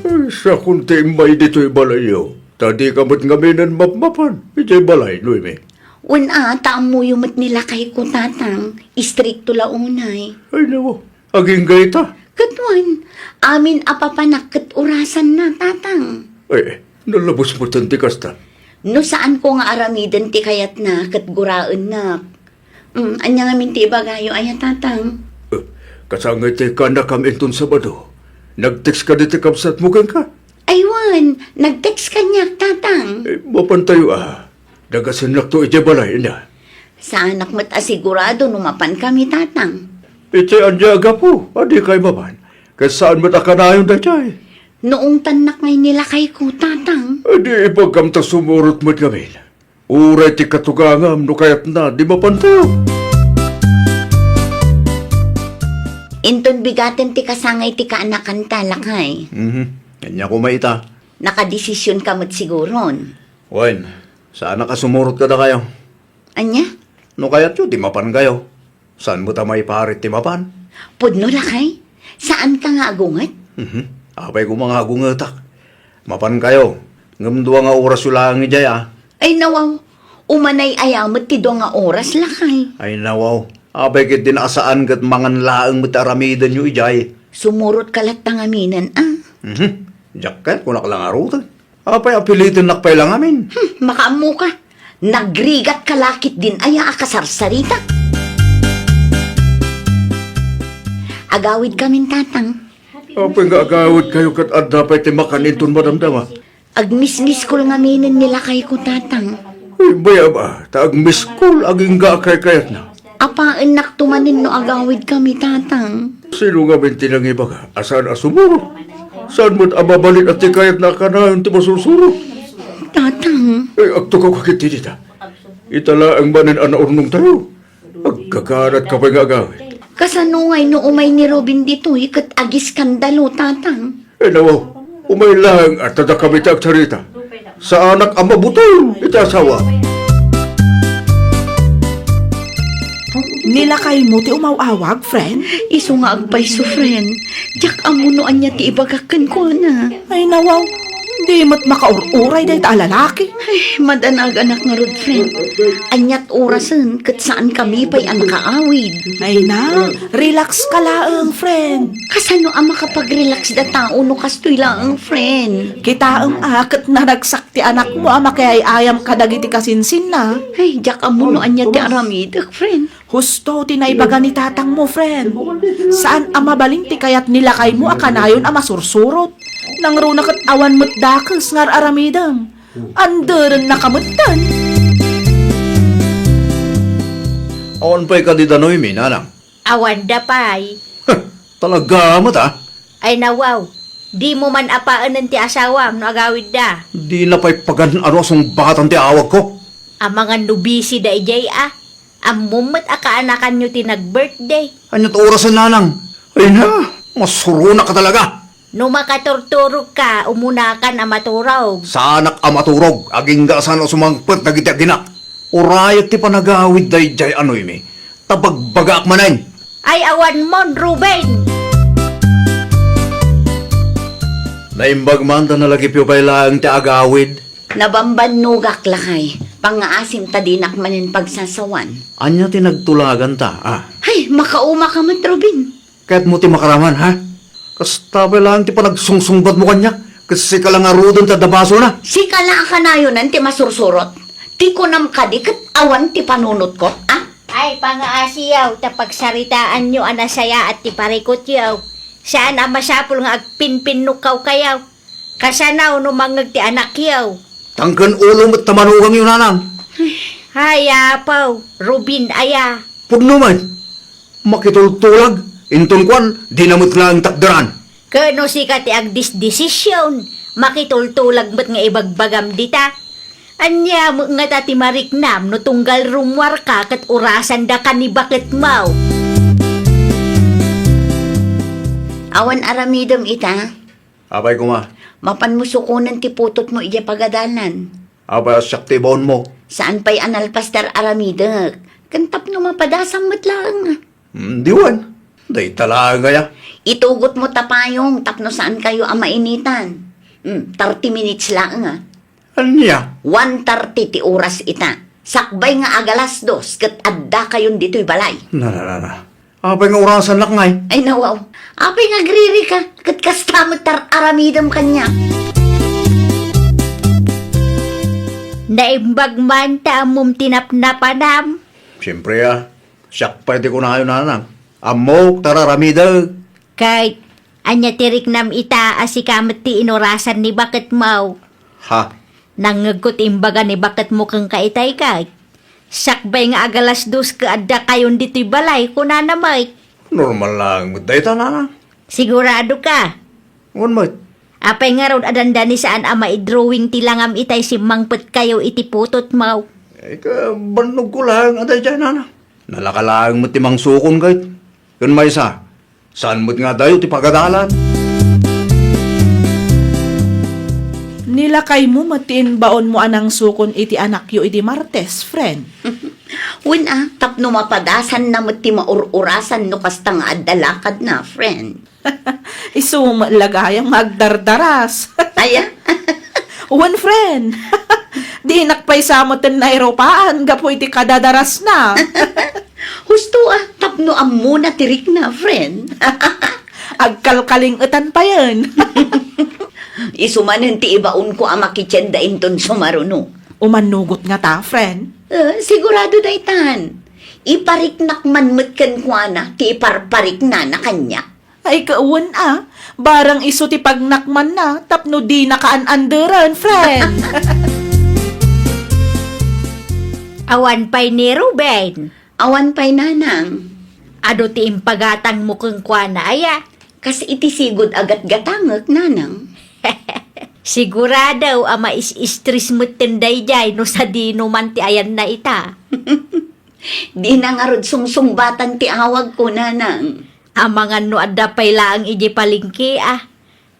Ay, sakon ti immay ditoy balayyo. Ta dika met ngaminen mapmapan idiay balay, Noemi. Wen a, ta ammoyo met ni lakayko, tatang. Istrikto la unay. Ay, nawaw. Agingga ita? Ket wen, amin a papanak ket orasanna, tatang. Ay, nalabos metten ti kasta. No saanko nga aramiden ti kayatna ket guraennak. Mm, ania ngamin ti ibagayo aya, tatang? Eh, kasangay ti kaannakam inton Sabado. Nag-text kadi ti kabsatmo kenka? Ay wen, nag-text kaniak, tatang. Eh, mapantayo a. Dagasennakto idiay balay, ania? Saanak met a sigurado no mapankami, tatang. Iti ania a gapu a dikay mapan? Ket saan met a kanayon daydiay? No ungtannak ngay ni lakayko, tatang. Adi ibaggam ta sumurot met ngamin. Uray ti katugangam no kayatna, di mapantayo. Inton bigaten ti kasangay ti kaannakanta, lakay. Mhm. Ania koma ita? Nakadesisionka met siguron. Wen, saanak a sumurot kadakayo. Ania? No kayatyo, di mapankayo. Saan met a maiparit ti mapan? Pudno, lakay? Saanka nga agunget? Mhm. Apay koma nga agungetak? Mapankayo, ngem dua nga orasyo laeng idiay, a. Ay, nawaw. Umanay aya met ti dua nga oras, lakay? Ay, nawaw. Apay ketdin a saan ket mangan laeng met ti aramidenyo idiay? Sumurotka latta ngaminen, a. Mhm. Diak ket kunak la ngaruden. Apay a pilitennak pay la ngamin? Hmm, makaammoka. Nagrigatka la ketdin aya a kasarsarita. Agawidkamin, Tatang. Apay nga agawidkayo ket adda pay ti makan inton madamdama? Agmismiskol ngaminen ni lakayko, Tatang. Ay, bayam a, ta agmiskol agingga a kaykayatna. Apaennakto manen no agawidkami, Tatang. Sino ngamin ti nangibaga a saan a sumurot? Saan met a mabalin a ti kayatna a kanayon ti masursurot? Tatang. Ay, agtukaw ka ketdi dita. Ita laeng manen a naurnongtayo. Agkakanatka pay nga agawid. Kasano ngay no umay ni Robin ditoy ket agiskandalo, Tatang? Ay, nawaw, umay laeng a ta dakami ti agsarita. Saanak a mabutol iti asawa. Ni lakaymo ti umaw-awag, friend? Isu nga agpayso, friend. Diak ammo no ania ti ibagak kenkuana. Ay, nawaw, di met makaur-uray dayta a lalaki. Ay, madanag anak ngarud, friend. Aniat orasen ket saankami pay a nakaawid. Ay na, relax ka laeng, friend. Kasano a makapag-relax da tao no kastoy laeng, friend? Kitaem a ket naragsak ti anakmo a makiay-ayam kadagiti kasinsinna. Ay, diak ammo no ania ti aramidek, friend. Husto ti naibaga ni tatangmo, friend. Saan a mabalin ti kayat ni lakaymo a kanayon a masursurot. Nangruna ket awan met dakes nga ar-aramidem. Anderenna ka metten. Awan pay kadi da Noemi, nanang? Awan da pay. Huh, talaga met, a? Ay, nawaw. Dimo man apaenen ti asawam no agawidda. Dina pay pagan-ano a sungbatan ti awagko. Amangan no busy da idiay, a. Ammom met a kaanakanyo ti nag-birthday. Aniat orasen, nanang? Ay na, masuronak ka talaga. No makaturturogka, umunakan a maturog. Saanak a maturog, agingga a saan a sumangpet dagiti aginak. Urayek ti panagawid daydiay a Noemi, ta bagbagaak manen. Ay, awan mon, Ruben! Naimbag man ta nalagipyo pay laeng ti agawid. Nabambannogak, lakay. Pangngaasim ta dinak manen pagsasawan. Ania ti nagtulaganta, a? Ay, makauma ka met, Ruben. Kayatmo ti makaraman, ha? Kasta pay laeng ti panagsungsungbatmo kaniak, ket sika la ngaruden ti adda basolna. Sika la a kanayonan ti masursurot. Ti kunam kadi ket awan ti panunotko, a? Ay, pangaasiyaw, ta pagsaritaanyo a nasayaat ti parikutyo. Saan a masapul nga agpinpinnukawkayo. Kasano no mangngeg ti anakyo? Tangken ulo met ta manugangyo, nanang. Ay, apaw, Ruben aya. Pudno met. Makitultulag, inton kuan, dina met laeng takderan. Ket no sika ti agdisdesision, makitultulag met nga ibagbagam dita. Ania met ngata ti mariknam no tunggal rummuarka ket orasandaka ni baketmo? Awan aramidem ita? Apay koma? Mapanmo sukonen ti putotmo idiay pagadalan. Apay a siak ti ibaonmo? Saan pay a nalpas ti ar-aramidek. Ken tapno mapadasam met laeng. Hmm, diwan. Dayta laeng aya. Itugotmo ta payong tapno saankayo a mainitan. Hmm, thirty minutes laeng, a. Ania? One thirty ti oras ita. Sakbay nga agalas dos ket addakayon ditoy balay. Na, na, na, na. Apay nga orasannak ngay? Ay, nawaw. Apay nga agririka? Ket kasta met tar-aramidem kaniak. Naimbag man ta ammom ti napnapanam. Siempre, a. Siak pay ti kunayo, nanang. Ammok, tar-aramidek. Ket ania ti riknam ita a sika met ti inorasan ni baketmo? Ha? Nangngegko ti imbaga ni baketmo kenka itay, ket sakbay nga agalas dos ket addakayon ditoy balay, kunana met. Normal laeng met dayta, nanang. Sigurado ka? Wen met. Apay ngarud a dandani saan a maidrawing ti langam itay simmangpetkayo iti putotmo? Ay, kabannogko laeng a daydiay, nanang. Nalaka laeng met ti mangsukon, ket. Ken maysa, saan met nga adayo ti pagadalan? Ni lakaymo met ti imbaonmo a nangsukon iti anakyo idi Martes, friend. Wen a, tapno mapadasanna met ti maur-urasan no kasta nga adda lakadna, friend. Isu met la gayam nga agdardaras. Aya? Wen, friend. Dinak pay sa metten nairupaan gapu iti kadadarasna. Husto a, tapno ammona ti rikna, friend. Agkalkaling-etan payen. Isu manen ti ibaonko a makitienda inton sumaruno. Umanugot ngata, friend? Eh, sigurado daytan. Ipariknak man met kenkuana ti iparpariknana kaniak. Ay, kawan a, barang isu ti pagnakmanna tapno dina kaan-anderen, friend. Awan pay ni Ruben. Awan pay, nanang. Adu ti impagatangmo kenkuana, aya? Kas iti sigud a gatgatangek, nanang. Sigurado a mais-stress metten daydiay no sadino man ti ayanna ita. Dina ngarud sungsungbatan ti awagko, nanang. Amangan no adda pay laeng idiay palengke, a.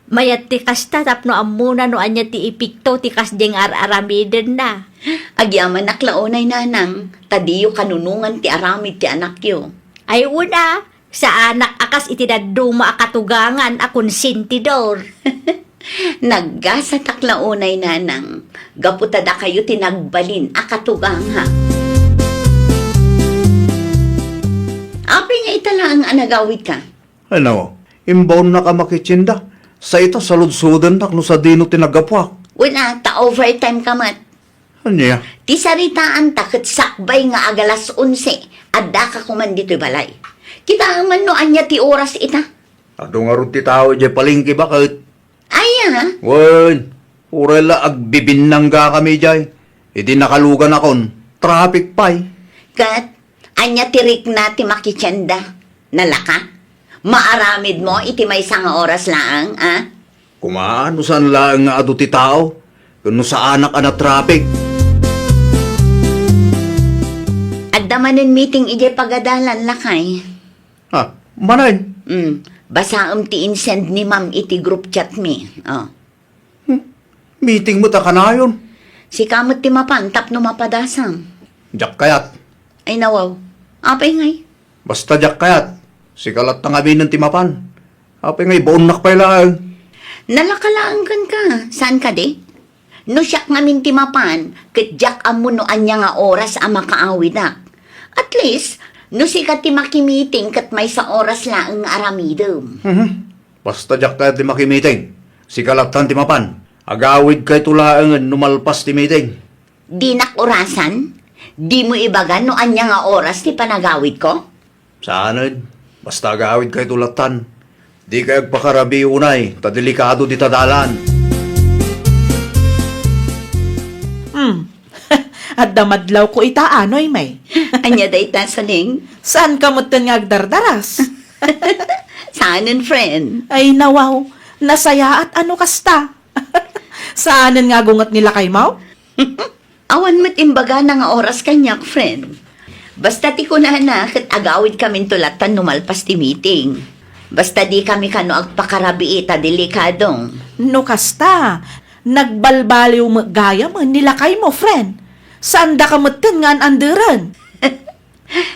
Mayat ti kasta tapno ammona no ania ti epekto ti kasdiay nga ar-aramidenna. Agyamanak la unay, nanang, ta diyo kanunongan ti aramid ti anakyo. Ay, una, saanak a kas iti dadduma a katugangan a konsentidor. Naggasatak la unay, nanang, gapu ta dakayo ti nagbalin a katugangak. Apay nga ita laeng a nagawidka? Ano, imbaonnak a makitienda. Sa ita, saludsodennak no sadino ti naggapuak. Una, ta overtime ka met. Ania? Ti saritaanta ket sakbay nga agalas onse, addaka koman ditoy balay. Kitaem man no ania ti oras ita. Adu ngarud ti tao idiay palengke baket. Aya? Wen, uray la agbibinnanggakami idiay. Idi nakaluganakon, traffic pay. Ket, ania ti rikna ti makitienda? Nalaka? Maaramidmo iti maysa nga oras laeng, a? Koma, no saan laeng nga adu ti tao, ken no saanak a natraffic. Adda manen meeting idiay pagadalan, lakay. Ha, manen? Mm, basaem ti insend ni ma'am iti group chat mi. Oh. Hmm, meeting met a kanayon. Sika met ti mapan tapno mapadasam. Diak kayat. Ay, nawaw. Apay ngay? Basta diak kayat. Sika latta ngaminen ti mapan. Apay ngay, baonnak pay laeng. Nalaka laeng kenka. Saan kadi? No siak ngamin ti mapan, ket diak ammo no ania nga oras a makaawidak. At least, no sika ti makimiting ket maysa oras laeng nga aramidem. Mhm. Basta diak kayat ti makimiting. Sika lattan ti mapan. Agawidkayto laengen no malpas ti miting. Dinak orasan? Dimo ibaga no ania nga oras ti panagawidko? Saanen. Basta agawidkayto lattan. Dikay agpakarabii unay, ta delikado dita dalan. Hmm. Adda madlawko ita, anoy, may. Ania dayta, Soning? Saanka metten nga agdardaras? Saanen, friend. Ay, nawaw. Nasayaat a no kasta. Saanen nga agunget ni lakaymo? Awan met imbagana nga oras kaniak, friend. Basta ti kunana ket agawidkaminto lattan no malpas ti meeting. Basta dikami kano agpakarabii ta delikado. No kasta, nagbalbaliw met gayamen ni lakaymo, friend. Saandaka metten nga an-anderen.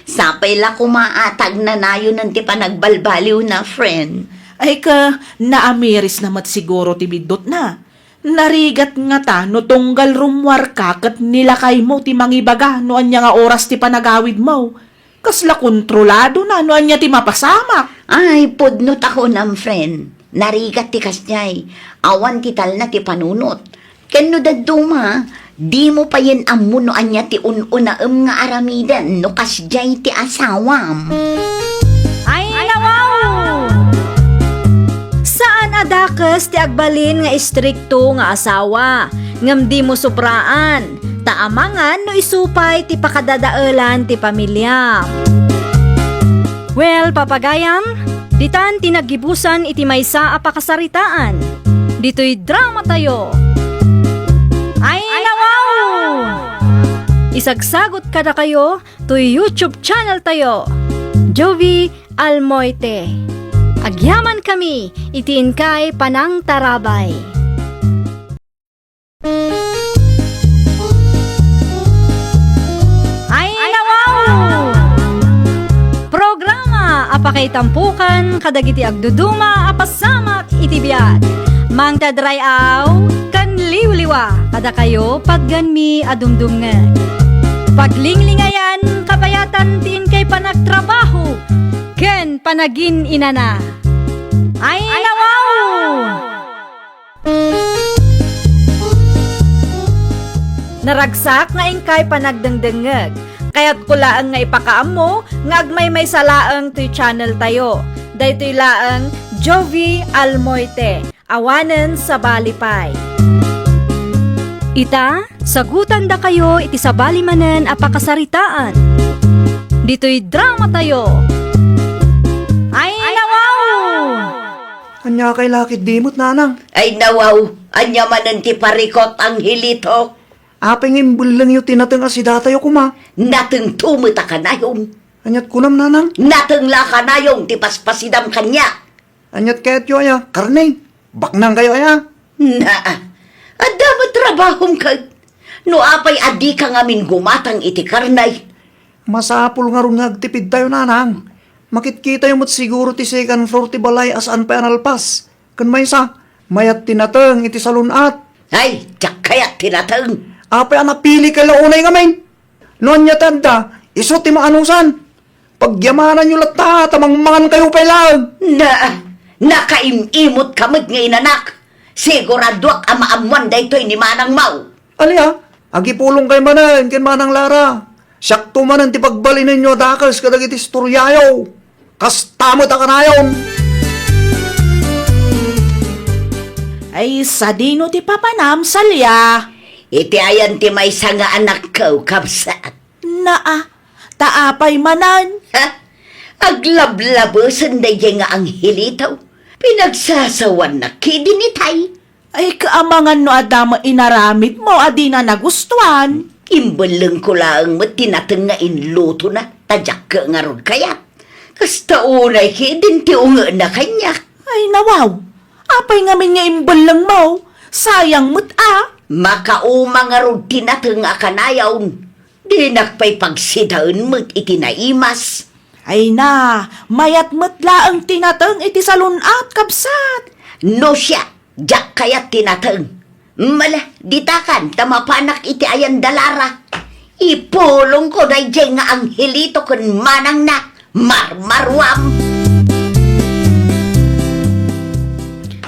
Sapay la koma a ta agnanayonen ti panagbalbaliwna, friend. Ay ka, naamirisna met siguro ti biddutna. Narigat ngata no tunggal rummuarka ket ni lakaymo ti mangibaga no ania nga oras ti panagawidmo. Kasla kontroladona no ania ti mapasamak. Ay, pudno ta kunam, friend. Narigat ti kasdiay. Awan ti talna ti panunot. Ken no dadduma, dimo payen ammo no ania ti un-unaem nga aramiden no kasdiay ti asawam. Ay, nawaw! Saan a dakes ti agbalin nga istrikto nga asawa, ngem dimo sobraan, ta amangan no isu pay ti pakadadaelan ti pamiliam. Well, papagayam, ditan ti naggibusan iti maysa a pakasaritaan. Ditoy dramatayo. Ay, nawaw! Isagsagot kadakayo toy YouTube channel tayo, Jovie Almoite. Agyamankami iti inkay panangtarabay. Ay, nawaw! Programa a pakaitampokan kadagiti agduduma a pasamak iti biag. Mangted ray-aw ken liwliwa kadakayo patgenmi a dumdumngeg. Paglinglingayan kabayatan ti inkay panagtrabaho ken panagin-inana. Ay, nawaw! Naragsak nga inkay panagdengdengngeg. Kayatko laeng nga ipakaammo nga agmaymaysa laeng toy channel tayo. Daytoy laeng Jovie Almoite, awanen sabali pay. Ita, sagutandakayo iti sabali manen a pakasaritaan. Ditoy drama tayo. Ay, nawaw! Ania kay lakit dimot, nanang? Ay, nawaw! Ania manen ti parikot, Angelito? Apay nga imbellengyo ti nateng a sidatayo koma? Natengto met a kanayon. Aniat kunam, nanang? Nateng la a kanayon ti paspasidam kaniak. Aniat kayatyo aya? Karne? Baknangkayo aya? Naa, adda met trabahom ket. No apay a dika ngamin gumatang iti karne? Masapul ngarud nga agtipidtayo, nanang. Makitkitayo met siguro ti second floor ti balay a saan pay a nalpas. Ken maysa, mayat ti nateng iti salun-at. Ay, diak kayat ti nateng. Apay a napilikay la unay ngamin? No ania ti adda, isu ti maanusan. Pagyamananyo latta ta mangmangankayo pay laeng. Na, nakaim-imutka met nga inanak. Siguraduak a maammoan daytoy ni manangmo. Alia, agipulongkay manen ken Manang Lara. Siakto manen ti pagbalinenyo a dakes kadagiti istoriayo. Kasta met a kanayon. Ay, sadino ti papanam, Salia? Iti ayan ti maysa nga anakko, kabsat. Naa, ta apay manen? Ha? Aglablabesen daydiay nga Angelito. Pinagsasawannak kidin itay. Ay, kaamangan no adda met inaramidmo a dina nagustuan. Imbellengko laeng met ti nateng nga inlutona, ta diak ngarud kayat. Kasta unay kidin ti ungena kaniak. Ay, nawaw! Apay ngamin nga imbellengmo? Sayang met a! Makauma ngarud ti nateng a kanayon. Dinak pay pagsidaen met iti naimas. Ay na, mayat met laeng ti nateng iti salun-at, kabsat. No siak, diak kayat ti nateng. Mala, ditakan ta mapanak iti ayan da Lara. Ipulongko daydiay nga Angelito ken manangna, marmaruam.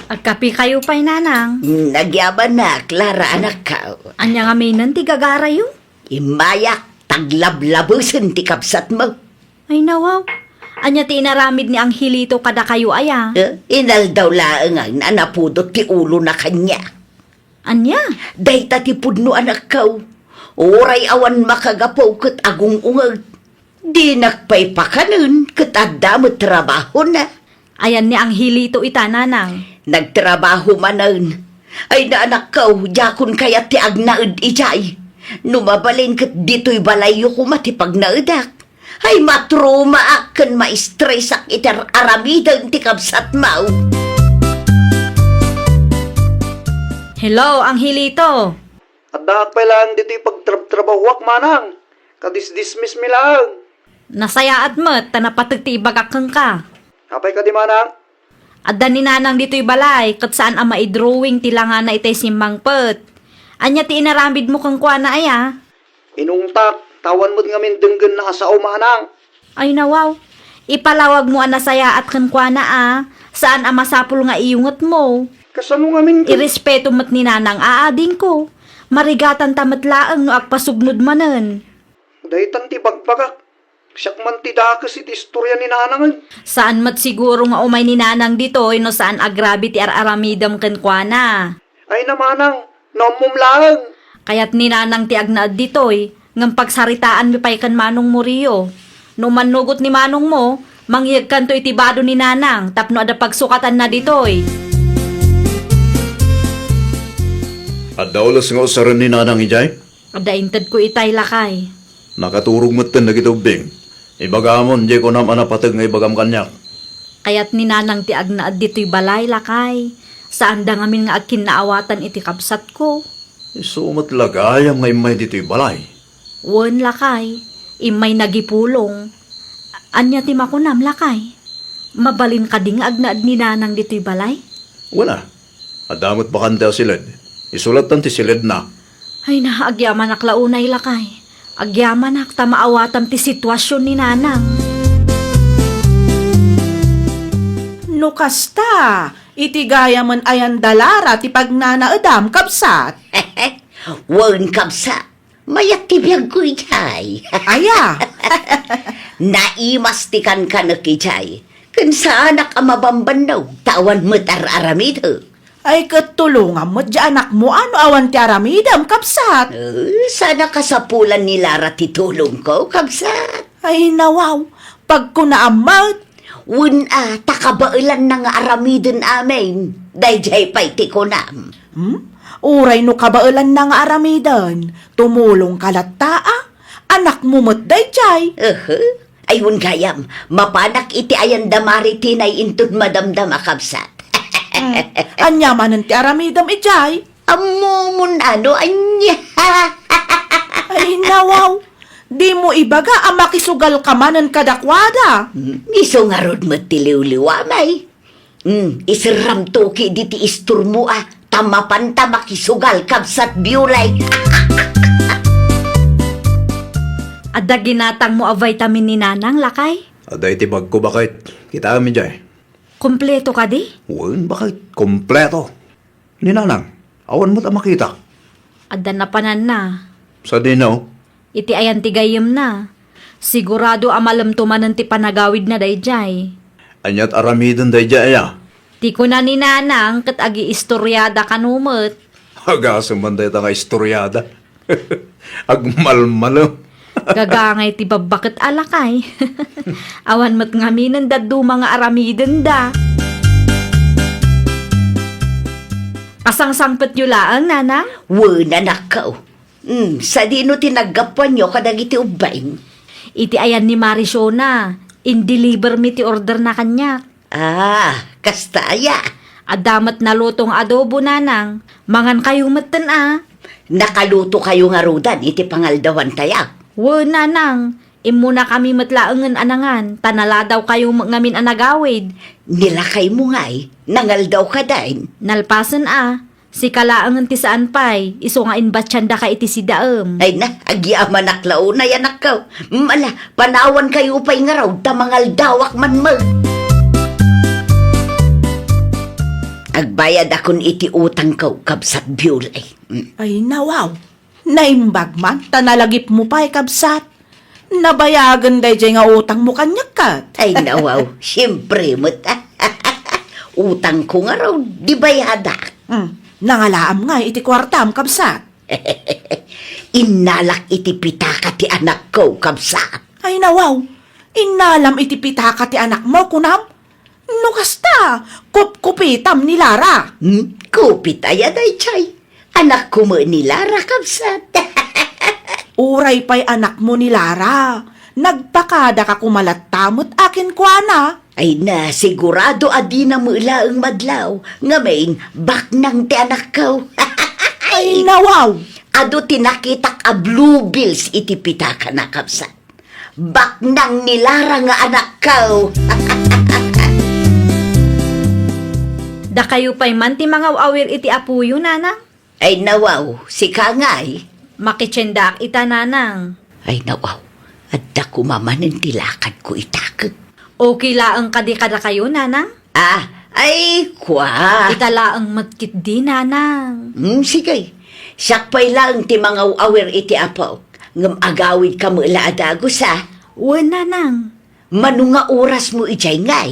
Agkapikayo pay, nanang. Nagyamanak, Lara, anakko. Ania ngaminen ti gagarayo? Immayak, ta aglablabesen ti kabsatmo. Ay, nawaw. Ania ti inaramid ni Angelito kadakayo aya? Eh, inaldaw laeng a napudot ti ulona kaniak. Ania? Dayta ti pudno, anakko. Uray awan makagapu ket agung-ungeg. Dinak pay pakanen ket adda met trabahona. Ayan ni Angelito ita, nanang? Nagtrabaho manen. Ay, na, anakko, diakon kayat ti agnaed idiay. No mabalin ket ditoy balayyo koma ti pagnaedak. Ay, matrumaak ken maistresak iti ar-, aramiden ti kabsatmo. Hello, Angelito. Addaak pay laeng ditoy pagtrabtrabahoak, manang. Kadisdismiss mi laeng. Nasayaat met ta napateg ti ibagak kenka. Apay kadi, manang? Adda ni nanang ditoy balay ket saan a maidrawing ti langana itay simmangpet. Ania ti inaramidmo kenkuana aya? Inungtak, ta awan met ngamin denggenna a sao, manang. Ay, nawaw. Ipalawagmo a nasayaat kenkuana a saan a masapul nga iyungetmo. Kasano ngamin ken- Irespeto met ni nanang a adingko. Marigatanta met laeng no agpasugnod manen. Daytan ti bagbagak. Siak man ti dakes iti istoria ni nanangen. Saan met siguro nga umay ni nanang ditoy no saan agrabe ti ar-aramidem kenkuana. Ay na, manang, no ammom laeng. Kayat ni nanang ti agnaed ditoy, ngem pagsaritaanmi pay ken manongmo, Rio. No mannugot ni manongmo, mangyegkanto iti bado ni nanang tapno adda pagsukatanna ditoy. Adda ules nga usaren ni nanang idiay? Adda intedko itay, lakay. Nakaturog metten dagiti ubbing. Ibagamon, diay kunam a napateg nga ibagam kaniak. Kayat ni nanang ti agnaed ditoy balay, lakay. Saanda ngamin nga agkinnaawatan iti kabsatko. Isu met la gayam nga immay ditoy balay. Wen, lakay. Immay nagipulong. Ania ti makunam, lakay? Mabalin kadi nga agnaed ni nanang ditoy balay? Wen a. Adda met bakante a siled. Isu lattan ti siledna. Ay na, agyamanak la unay, lakay. Agyamanak ta maawatam ti situasion ni nanang. No kasta, iti gayamen ayan da Lara ti pagnanaedam, kabsat? Wen, kabsat. Mayat ti biagko idiay. Aya? Naimas ti kankanek idiay. Ken saanak a mabambannog, ta awan met ar-aramidek. Ay, ket tulongam met diay anakmo, a no awan ti aramidem, kabsat. Eh, saan a kasapulan ni Lara ti tulongko, kabsat. Ay, nawaw. Pagkunaam met. Wen a, ta kabaelanna nga aramiden amin. Daydiay pay ti kunam. Hmm? Uray no kabaelanna nga aramiden, tumulongka latta, a? Anakmo met daydiay. Aha. Ay, wen gayam, mapanak iti ayan da Mari Tinay inton madamdama, kabsat. Hmm. Ania manen ti aramidem idiay? Ammomon a no ania. Ay, nawaw. Dimo ibaga a makisugalka manen kadakuada. Hmm, isu ngarud met ti liwliwam, ay. Hmm, iserramto ketdi ti istormo, a, ta mapanta makisugal, kabsat Biolay. Adda ginatangmo a vitamin ni Nanang, lakay? Adda iti bagko, baket. Kitaem idiay. Kompleto kadi? Wen, baket. Kompleto. Ni Nanang, awan met a makita. Adda napananna. Sadino? Iti ayan ti gayyemna. Sigurado a malemto manen ti panagawidna daydiay. Aniat aramiden daydiay, aya? Ti kuna ni Nanang ket agiistoriada kano met. Agasem man dayta nga istoriada. Agmalmalem. Gagangay ti babbaket a lakay. Awan met ngamin dadduma nga aramidenda. Kasangsangpetyo laeng, Nanang? Wen, anakko. Hmm, sadino ti naggapuanyo kadagiti ubbing? Iti ayan ni Mari Shona, in-deliver mi ti orderna kaniak. Ah, kasta aya? Adda met naluto nga adobo, Nanang. Mangankayo metten, a. Nakalutokayo ngarudan iti pangaldawantaya? Wen, Nanang. Immunakami met laengen a nangan, ta naladawkayo met ngamin a nagawid. Ni lakaymo ngay, nangaldaw kadin? Nalpasen, a. Sika laengen ti saan pay, isu nga inbatiandaka iti sidaem. Ay na, agyamanak la unay, anakko. Mala, panawankayo pay ngarud ta mangaldawak man met. Agbayadakon iti utangko, kabsat Biolay. Mm. Ay, nawaw. Naimbag man, ta nalagipmo pay, kabsat. Nabayagen daydiay nga utangmo kaniak ket. Ay, nawaw, siempre met. Utangko ngarud, di bayadak. Hmm, nangalaam ngay iti kuartam, kabsat. Innalak iti pitaka ti anakko, kabsat. Ay, nawaw, innalam iti pitaka ti anakmo, kunam? No kasta, kupkupitam ni Lara. Hmm? Kupit aya daydiay? Anakko met ni Lara, kabsat. Uray pay anakmo ni Lara, nagpakadaka koma latta met a kenkuana. Ay na, sigurado a dina met laeng madlaw. Ngamin, baknang ti anakko. Ay, nawaw! Adu ti nakitak a bluebells iti pitakana, kabsat. Baknang ni Lara nga anakko. Dakayo pay man ti mangaw-awir iti apoyo, Nanang? Ay, nawaw, sika ngay? Makitiendaak ita, Nanang. Ay, nawaw, adda koma manen ti lakadko ita ket. Okay laeng kadi kadakayo, Nanang? Ah, ay, kua. Ita laeng met ketdi, Nanang. Hmm, sige. Siak pay laeng ti mangaw-awir iti apok. Ngem agawidka met la a dagus, a? Wen, Nanang. Mano nga orasmo idiay ngay?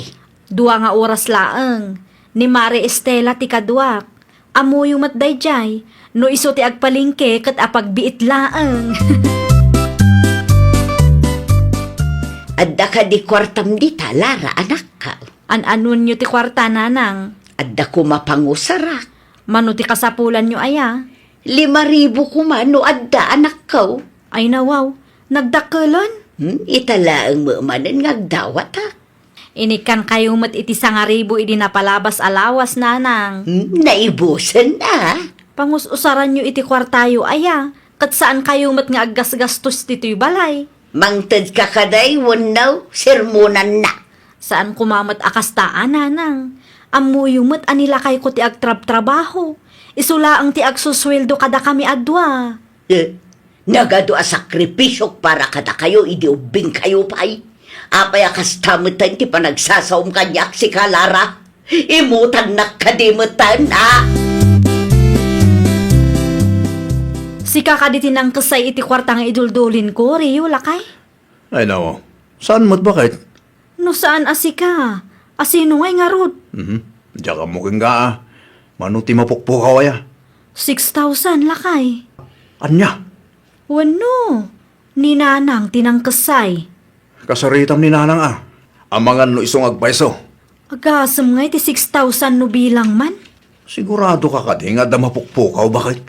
Dua nga oras laeng. Ni Mare Estela ti kaduak. Ammoyo met daydiay, no isu ti agpalengke ket apagbiit laeng. Adda kadi kuartam dita, Lara, anakko? An-anonyo ti kuarta, Nanang? Adda koma pangusarak. Mano ti kasapulanyo aya? Lima ribu koma no adda, anakko. Ay, nawaw, nagdakkelen? Hmm, ita laeng met manen nga agdawatak. Inikkankayo met iti sangaribu idi napalabas a lawas, Nanang. Hmm, naibusen a. Pangus-usaranyo iti kuartayo aya, ket saankayo met nga aggasgastos ditoy balay. Mangtedka kadi wenno sermonanna? Saan koma met a kasta a, Nanang. Ammoyo met a ni lakayko ti agtrabtrabaho. Isu laeng ti agsusueldo kadakami a dua. Eh, nagadu a sakripisiok para kadakayo idi ubbingkayo pay. Apay a kasta metten ti panagsasaom kaniak, sika, Lara? Imutangnak kadi metten, a? Sika kadi ti nangkessay iti kuarta nga iduldulinko, Rio, lakay? Ay, nawa. Saan met, baket? No saan a sika, a sino ngay ngarud? Mhm. Diak ammo kenka, a. Mano ti mapukpukaw aya? Six thousand, lakay. Ania? Wenno, ni Nanang ti nangkessay. Kasaritam ni Nanang, a. Amangan no isu nga agpayso. Agasem ngay ti six thousand no bilang man. Sigurado ka kadi nga adda mapukpukaw, baket?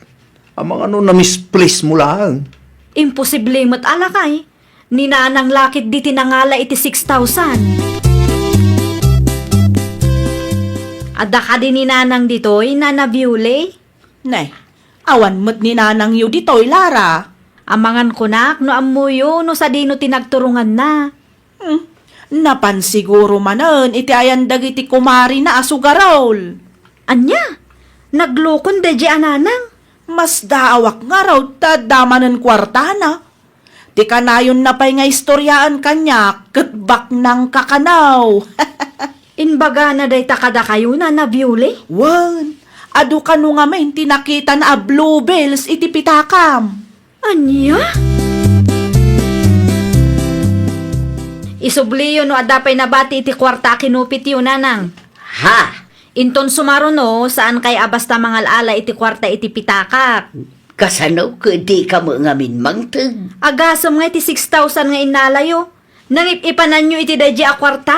Amangan no na-misplace mo laeng. Imposible met a, lakay. Ni Nanang la ketdi ti nangala iti six thousand. Adda kadi ni Nanang ditoy, Nana Biuli? Ne, awan met ni Nanangyo ditoy, Lara. Amangan kunak no ammoyo no sadino ti nagturonganna. Hmm, napan siguro manen iti ayan dagiti kumarina a sugarol. Ania? Naglokon daydi a Nanang? Masdaawak ngarud ta adda manen kuartana. Ti kanayonna pay nga istoriaan kaniak ket baknang kakanaw. Imbagana dayta kadakayo, Nana Biuli? Wen, adu kano ngamin ti nakitana a bluebells iti pitakam. Ania? Isubliyo no adda pay nabati iti kuarta a kinupityo, Nanang. Ha? Inton sumaruno, saankay a basta mangal-ala iti kuarta iti pitakak. Kasano ket dika met ngamin mangted? Agasem ngay ti six thousand nga innalayo. Nangip-ipananyo iti daydi a kuarta?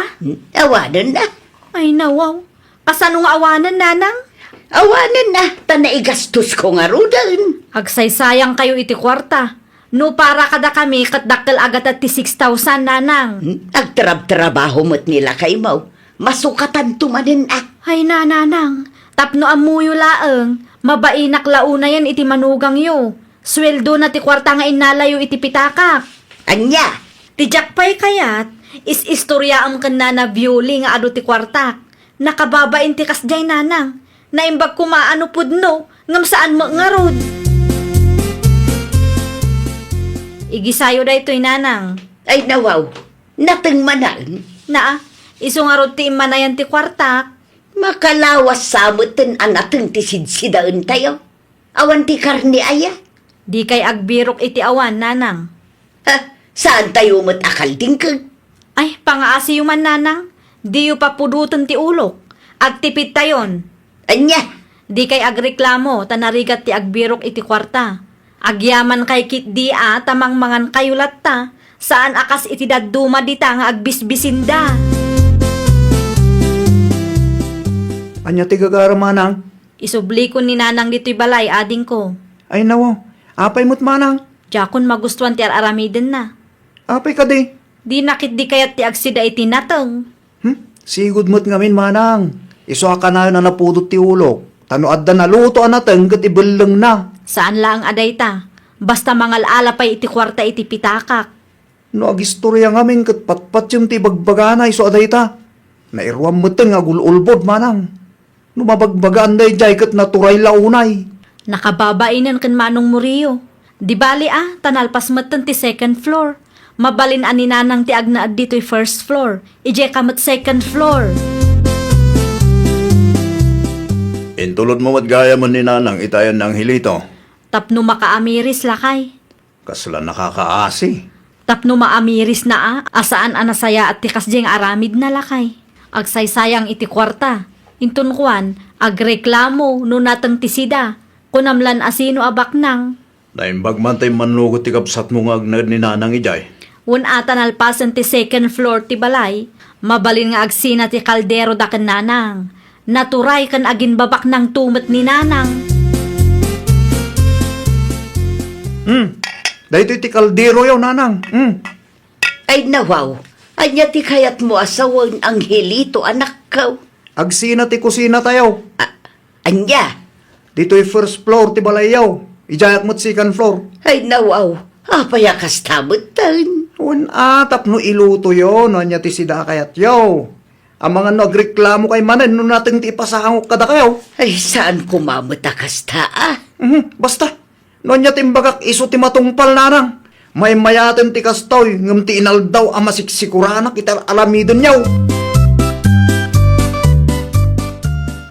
Awanen a. Ay, nawaw. Kasano nga awanen, Nanang? Awanen a, ta naigastosko ngaruden. Agsaysayangkayo iti kuarta. No para kadakami, ket dakkel a gatad ti six thousand, Nanang. Agtrabtrabaho met ni lakaymo. Masukatanto manen a. Ay, Nanang, tapno ammoyo laeng, mabainak la unayen iti manugangyo. Sueldona ti kuarta nga innalayo iti pitakak. Ania? Ti diak pay kayat, is-istoriaam ken Nana Biuli nga adu ti kuartak. Nakababain ti kasdiay, Nanang. Naimbag koma a no pudno, ngem saan met ngarud. Igisayo daytoy, Nanang. Ay, nawaw. Nateng manen? Naa, isu ngarud ti immanayan ti kuartak. Makalawas sa meten a nateng ti sidsidaentayo. Awan ti karne aya? Dikay agbirok iti awan, Nanang. Ha, saantayo met a kaldingkeg? Ay, pangaasiyo man, Nanang. Diyo papudoten ti ulok. Agtipidtayon. Ania? Dikay agreklamo ta narigat ti agbirok iti kuarta. Agyamankay ketdi a ta mangmangankayo latta. Saan a kas iti dadduma dita nga agbisbisinda. Ania ti gagaram, Nanang? Isublikon ni Nanang ditoy balay, adingko. Ay, nawa. Apay met, Manang? Diakon magustuan ti ar-aramidenna. Apay kadi? Dina ketdi kayat ti agsida iti nateng. Hmm? Sigud met ngamin, Manang. Isu a kanayon a napudot ti ulok. Ta no adda naluto a nateng ket ibellengna. Saan laeng a dayta. Basta mangal-ala pay iti kuarta iti pitakak. No agistoria ngamin ket patpatiem ti ibagbagana isu a dayta. Nairuam metten nga agul-ulbod, Manang. No mabagbagaan daydiay ket naturay la unay. Nakababainen ken Manong Murillo. Di bali a, ta nalpas metten ti second floor. Mabalin a ni Nanang ti agnaed ditoy first floor. Idiay ka met second floor. Intulod mo met gayamen ni Nanang itayan ni Angelito. Tapno makaamiris, lakay. Kasla nakakaasi. Tapno maamirisna a, a saan a nasayaat ti kasdiay nga aramidna, lakay. Agsaysayang iti kuarta. Inton kuan, agreklamo no nateng ti sida. Kunam lan a sino a baknang. Naimbag man ta immannugot ti kabsatmo nga agnaed ni Nanang idiay. Wen a ta nalpasen ti second floor ti balay, mabalin nga agsina ti kaldero da ken Nanang. Naturay ken aginbabaknangto met ni Nanang. Hmm. Daytoy ti kalderoyo, Nanang. Hmm. Ay, nawaw. Ania ti kayatmo a sawen, Angelito, anakko? Agsina ti kusinatayo. A-, ania? Ditoy first floor ti balayyo. Idiayak met second floor. Ay, nawaw. Apay a kasta metten? Wen a, tapno ilutoyo no ania ti sida a kayatyo. Amangan no agreklamokay manen no nateng ti ipasangok kadakayo. Ay, saan koma met a kasta, a? Mhm, basta. No ania ti imbagak, isu ti matungpal, Nanang. Maymayaten ti kastoy, ngem ti inaldaw a masiksikoranak iti ar-aramidenyo.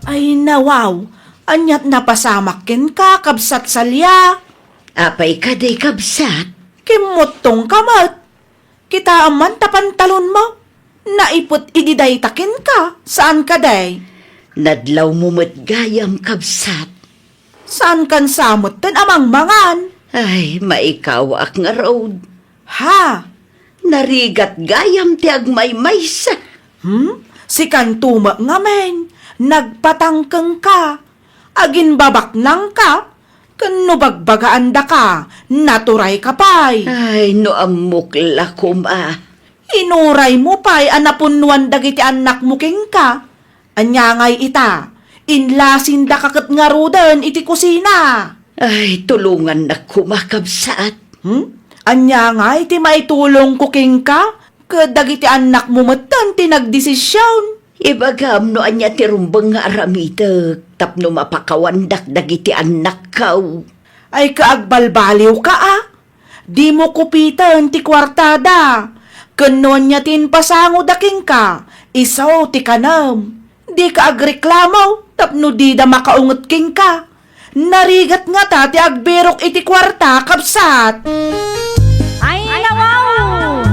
Ay, nawaw, aniat napasamak kenka, Kabsat Salia? Apay kadi, kabsat? Kimmuttongka met. Kitaem man ta pantalonmo. Naiput idi dayta kenka, saan kadi? Nadlawmo met gayam, kabsat. Saankan sa metten a mangmangan? Ay, maikawaak ngarud. Ha? Narigat gayam ti agmaymaysa. Hmm? Sikanto met ngamin, nagpatangkengka, aginbabaknangka, ken no bagbagaandaka, naturayka pay. Ay, no ammok la koma. Inuraymo pay a napunnoan dagiti annakmo kenka. Ania ngay ita, inlasindaka ket ngaruden iti kusina. Ay, tulongannak koma, kabsat. Hmm? Ania ngay ti maitulongko kenka ket dagiti annakmo metten ti nagdesision? Ibagam no ania ti rumbeng nga aramidek tapno mapakawandak dagiti annakko. Ay, kaagbalbaliwka a? Dimo kupiten ti kuartada, ken no ania ti impasangoda kenka, isu ti kanem. Dika agreklamo tapno dida makaunget kenka. Narigat ngata ti agbirok iti kuarta, kabsat. Ay, nawaw!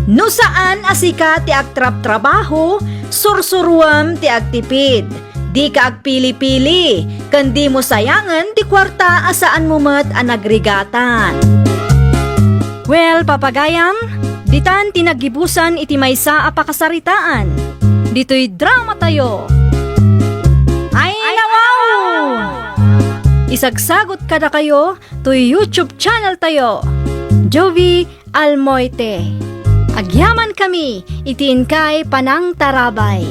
No saan a sika ti agtraptrabaho, sursuruem ti agtipid. Dika agpili-pili, ken dimo sayangen ti kuarta a saanmo met a nagrigatan. Well, papagayam, ditan ti naggibusan iti maysa a pakasaritaan. Ditoy dramatayo. Ay, nawaw! Isagsagut kadakayo toy YouTube channeltayo, Jovie Almoite. Agyamankami iti inkay panangtarabay.